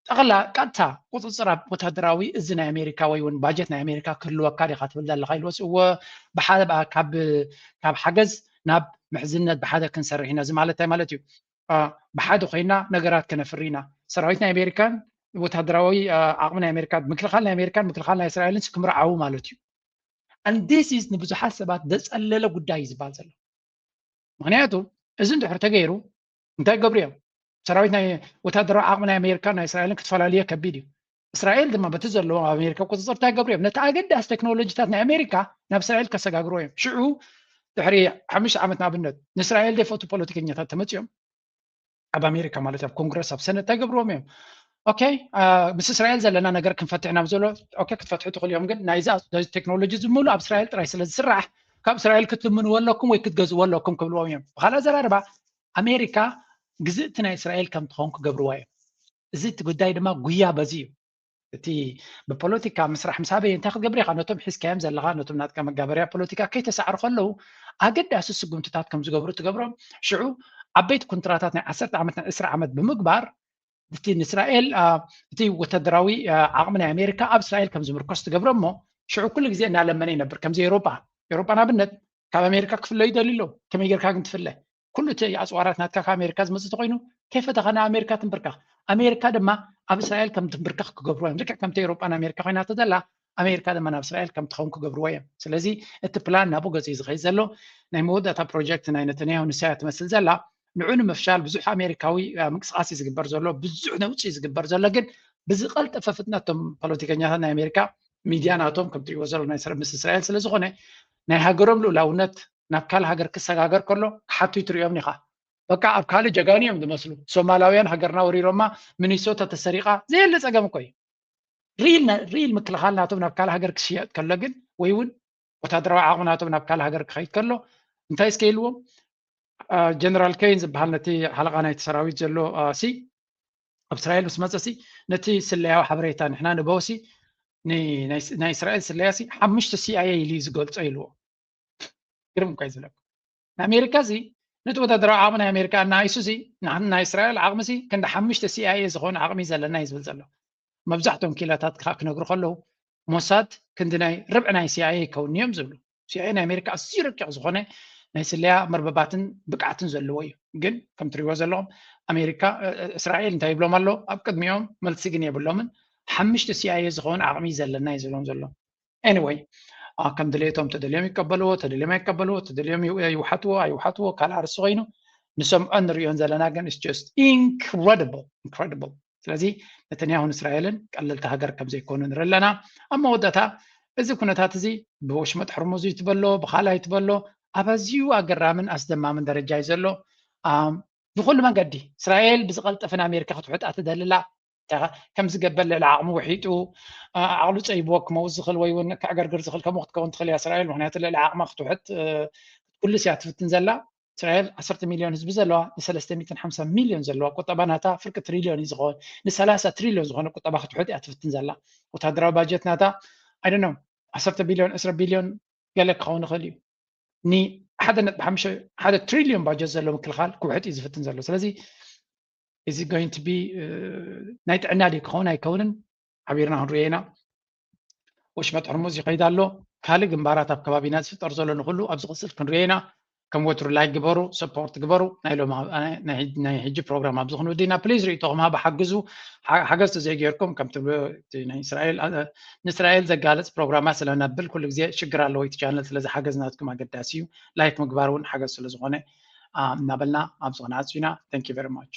ጠቕላ ቀጥታ ቁፅፅር ኣብ ወታደራዊ እዚ ናይ ኣሜሪካ ወይ እውን ባጀት ናይ ኣሜሪካ ክህልወካ ዲኻ ትብል ዘለኻ ኢልወስ እወ ካብ ሓገዝ ናብ ምሕዝነት ብሓደ ክንሰርሕ ኢና። እዚ ማለት እንታይ ማለት እዩ? ብሓደ ኮይና ነገራት ከነፍሪ ኢና። ሰራዊት ናይ ኣሜሪካን ወታደራዊ ዓቕሚ ናይ ኣሜሪካ ምክልኻል ናይ ኣሜሪካን ምክልኻል ናይ እስራኤልን ክምርዓዉ ማለት እዩ። And this is ንብዙሓት ሰባት ዘፀለለ ጉዳይ እዩ ዝበሃል ዘሎ። ምክንያቱ እዚ እንድሕር ተገይሩ እንታይ ገብሩ እዮም? ሰራዊት ናይ ወታደራዊ ዓቕሚ ናይ ኣሜሪካን ናይ እስራኤልን ክትፈላልዮ ከቢድ እዩ። እስራኤል ድማ በቲ ዘለዎ ኣብ ኣሜሪካ ቁፅፅር እንታይ ገብሩ እዮም? ነቲ ኣገዳሲ ቴክኖሎጂታት ናይ ኣሜሪካ ናብ እስራኤል ከሰጋግርዎ እዮም። ሽዑ ድሕሪ ሓሙሽተ ዓመት ንኣብነት ንእስራኤል ዘይፈቱ ፖለቲከኛታት ተመፅኦም ኣብ ኣሜሪካ ማለት ኣብ ኮንግረስ ኣብ ሰነት እንታይ ገብርዎም እዮም? ኦኬ ምስ እስራኤል ዘለና ነገር ክንፈትሕ ናብ ዘሎ ኦኬ ክትፈትሑ ትኽእሉ እዮም፣ ግን ናይዚ ቴክኖሎጂ ዝምሉ ኣብ እስራኤል ጥራይ ስለ ዝስራሕ ካብ እስራኤል ክትልምንዎ ኣለኩም ወይ ክትገዝዎ ኣለኩም ክብልዎም እዮም። ብካልእ ኣዘራርባ ኣሜሪካ ግዝእቲ ናይ እስራኤል ከም ትኸውን ክገብርዋ እዮም። እዚ እቲ ጉዳይ ድማ ጉያ በዚ እዩ። እቲ ብፖለቲካ ምስራሕ ምስ ኣበየ እንታይ ክትገብር ኢኻ? ነቶም ሒዝካዮም ዘለኻ ነቶም ናትካ መጋበርያ ፖለቲካ ከይተሳዕሩ ከለዉ ኣገዳሲ ስጉምትታት ከም ዝገብሩ ትገብሮም። ሽዑ ዓበይቲ ኩንትራታት ናይ ዓሰርተ ዓመት ናይ ዕስራ ዓመት ብምግባር እቲ ንእስራኤል እቲ ወታደራዊ ዓቕሚ ናይ ኣሜሪካ ኣብ እስራኤል ከም ዝምርኮስ ትገብሮ እሞ ሽዑ ኩሉ ግዜ እናለመነ ይነብር። ከምዚ ኤሮጳ ኤሮጳ ናብነት ካብ ኣሜሪካ ክፍለዩ ይደልዩ ኣለዉ። ከመይ ጌርካ ግን ትፍለ? ኩሉ እቲ ኣፅዋራት ናትካ ካብ ኣሜሪካ ዝመፅእ ተኮይኑ ከይፈተኻ ናብ ኣሜሪካ ትንብርከኽ። ኣሜሪካ ድማ ኣብ እስራኤል ከም ትንብርከኽ ክገብርዎ እዮም። ልክዕ ከምቲ ኤሮጳ ንኣሜሪካ ኮይናቶ ዘላ ኣሜሪካ ድማ ናብ እስራኤል ከም ትኸውን ክገብርዎ እዮም። ስለዚ እቲ ፕላን ናብኡ ገፂ እዩ ዝኸይድ ዘሎ። ናይ መወዳእታ ፕሮጀክት ናይ ነተንያሁ ንሳያ ትመስል ዘላ ንዑ ንምፍሻል ብዙሕ ኣሜሪካዊ ምንቅስቃስ እዩ ዝግበር ዘሎ፣ ብዙሕ ነውፂ እዩ ዝግበር ዘሎ። ግን ብዝቀልጠፈ ፍጥነት እቶም ፖለቲከኛታት ናይ ኣሜሪካ ሚድያ ናቶም ከም ትሪእዎ ዘሎ ናይ ምስ እስራኤል ስለ ዝኾነ ናይ ሃገሮም ልኡላውነት ናብ ካልእ ሃገር ክሰጋገር ከሎ ክሓቱ ትሪኦም ኢኻ። በቃ ኣብ ካልእ ጀጋኑ እዮም ዝመስሉ። ሶማላውያን ሃገርና ወሪሮማ፣ ሚኒሶታ ተሰሪቓ፣ ዘየለ ጸገም እኮ እዩ። ሪል ምክልኻል ናቶም ናብ ካልእ ሃገር ክሽየጥ ከሎ ግን፣ ወይ እውን ወታደራዊ ዓቕሚ ናቶም ናብ ካልእ ሃገር ክኸይድ ከሎ እንታይ እስከ ኢልዎም? ጀነራል ኬን ዝበሃል ነቲ ሓለቓ ናይቲ ሰራዊት ዘሎ ሲ ኣብ እስራኤል ምስ መፀ ሲ ነቲ ስለያዊ ሓበሬታ ንሕና ንበው ሲ ናይ እስራኤል ስለያ ሲ ሓሙሽተ ሲኣይኤ ኢሉ ዝገልፆ ኢልዎ። ግርም እኳ እዩ ዝብለኩም። ንኣሜሪካ እዚ ነቲ ወታደራዊ ዓቕሚ ናይ ኣሜሪካ እናኣይሱ ሲ ናይ እስራኤል ዓቕሚ ሲ ክንዲ ሓሙሽተ ሲኣይኤ ዝኾነ ዓቕሚ ዘለና እዩ ዝብል ዘሎ። መብዛሕትኦም ክኢላታት ከዓ ክነግሩ ከለዉ ሞሳድ ክንዲ ናይ ርብዒ ናይ ሲኣይኤ ይከውን እዮም ዝብሉ። ሲኣይኤ ናይ ኣሜሪካ ኣዝዩ ረቂቕ ዝኾነ ናይ ስለያ መርበባትን ብቅዓትን ዘለዎ እዩ። ግን ከም ትሪእዎ ዘለኹም ኣሜሪካ እስራኤል እንታይ ይብሎም ኣሎ? ኣብ ቅድሚኦም መልሲ ግን የብሎምን። ሓሙሽተ ሲኣይኤ ዝኾነ ዓቕሚ ዘለና እዩ ዝብሎም ዘሎ። Anyway ከም ድሌቶም ተደልዮም ይቀበልዎ፣ ተደልዮም ኣይቀበልዎ፣ ተደልዮም ይውሓጥዎ ኣይውሓጥዎ ካልእ ኣርእስቲ ኮይኑ ንሰምዖን ንሪኦን ዘለና ግን it's just incredible incredible። ስለዚ ነተንያሁን እስራኤልን ቀለልቲ ሃገር ከም ዘይኮኑ ንርኢ ኣለና። ኣብ መወዳእታ እዚ ኩነታት እዚ ብወሽመጥ ሕርሙዝ እዩ ትበሎ ብኻልእ ኣይትበሎ ኣብ ኣዝዩ ኣገራምን ኣስደማምን ደረጃ እዩ ዘሎ። ብኩሉ መንገዲ እስራኤል ብዝቐልጠፈ ንኣሜሪካ ክትውሕጣ ትደልላ ከም ዝገበር ልዕሊ ዓቕሚ ውሒጡ ዓቕሉ ፀይብዎ ክመውት ዝኽእል ወይ እውን ከዕገርግር ዝኽእል ከምኡ ክትከውን ትኽእል እያ እስራኤል። ምክንያቱ ልዕሊ ዓቕማ ክትውሕጥ ኩሉስ እያ ትፍትን ዘላ። እስራኤል ዓሰርተ ሚልዮን ህዝቢ ዘለዋ ንሰለስተ ሚእትን ሓምሳ ሚልዮን ዘለዋ ቁጠባ ናታ ፍርቂ ትሪልዮን እዩ ዝኸውን። ንሰላሳ ትሪልዮን ዝኾነ ቁጠባ ክትውሕጥ እያ ትፍትን ዘላ። ወታደራዊ ባጀት ናታ I don't know ዓሰርተ ቢልዮን ዕስራ ቢልዮን ገለ ክኸውን ይኽእል እዩ። ንሓደ ነጥቢ ሓሙሽተ ሓደ ትሪልዮን ባጀት ዘሎ ምክልኻል ክውሕጥ እዩ ዝፍትን ዘሎ። ስለዚ እዚ going to be ናይ ጥዕና ድዩ ክኸውን ኣይከውንን ሓቢርና ክንሪኦ ኢና። ወሽመጥ ሕርሙዝ ይኸይድ ኣሎ። ካልእ ግንባራት ኣብ ከባቢና ዝፍጠር ዘሎ ንኩሉ ኣብ ዝቕፅል ክንሪኦ ኢና። ከም ወትሩ ላይክ ግበሩ፣ ሰፖርት ግበሩ። ናይ ሎም ናይ ሕጂ ፕሮግራም ኣብዚ ክንውድእ ኢና። ፕሊዝ ርእይቶኹም ሃቡ፣ ሓግዙ። ሓገዝ ተዘይጌርኩም ከም ትብሉ ናይ እስራኤል ንእስራኤል ዘጋልፅ ፕሮግራማት ስለነብል ኩሉ ግዜ ሽግር ኣለዎ እቲ ቻነል። ስለዚ ሓገዝ ናትኩም ኣገዳሲ እዩ። ላይክ ምግባር እውን ሓገዝ ስለዝኾነ እናበልና ኣብዚ ክንዓፁ ኢና። Thank you very much።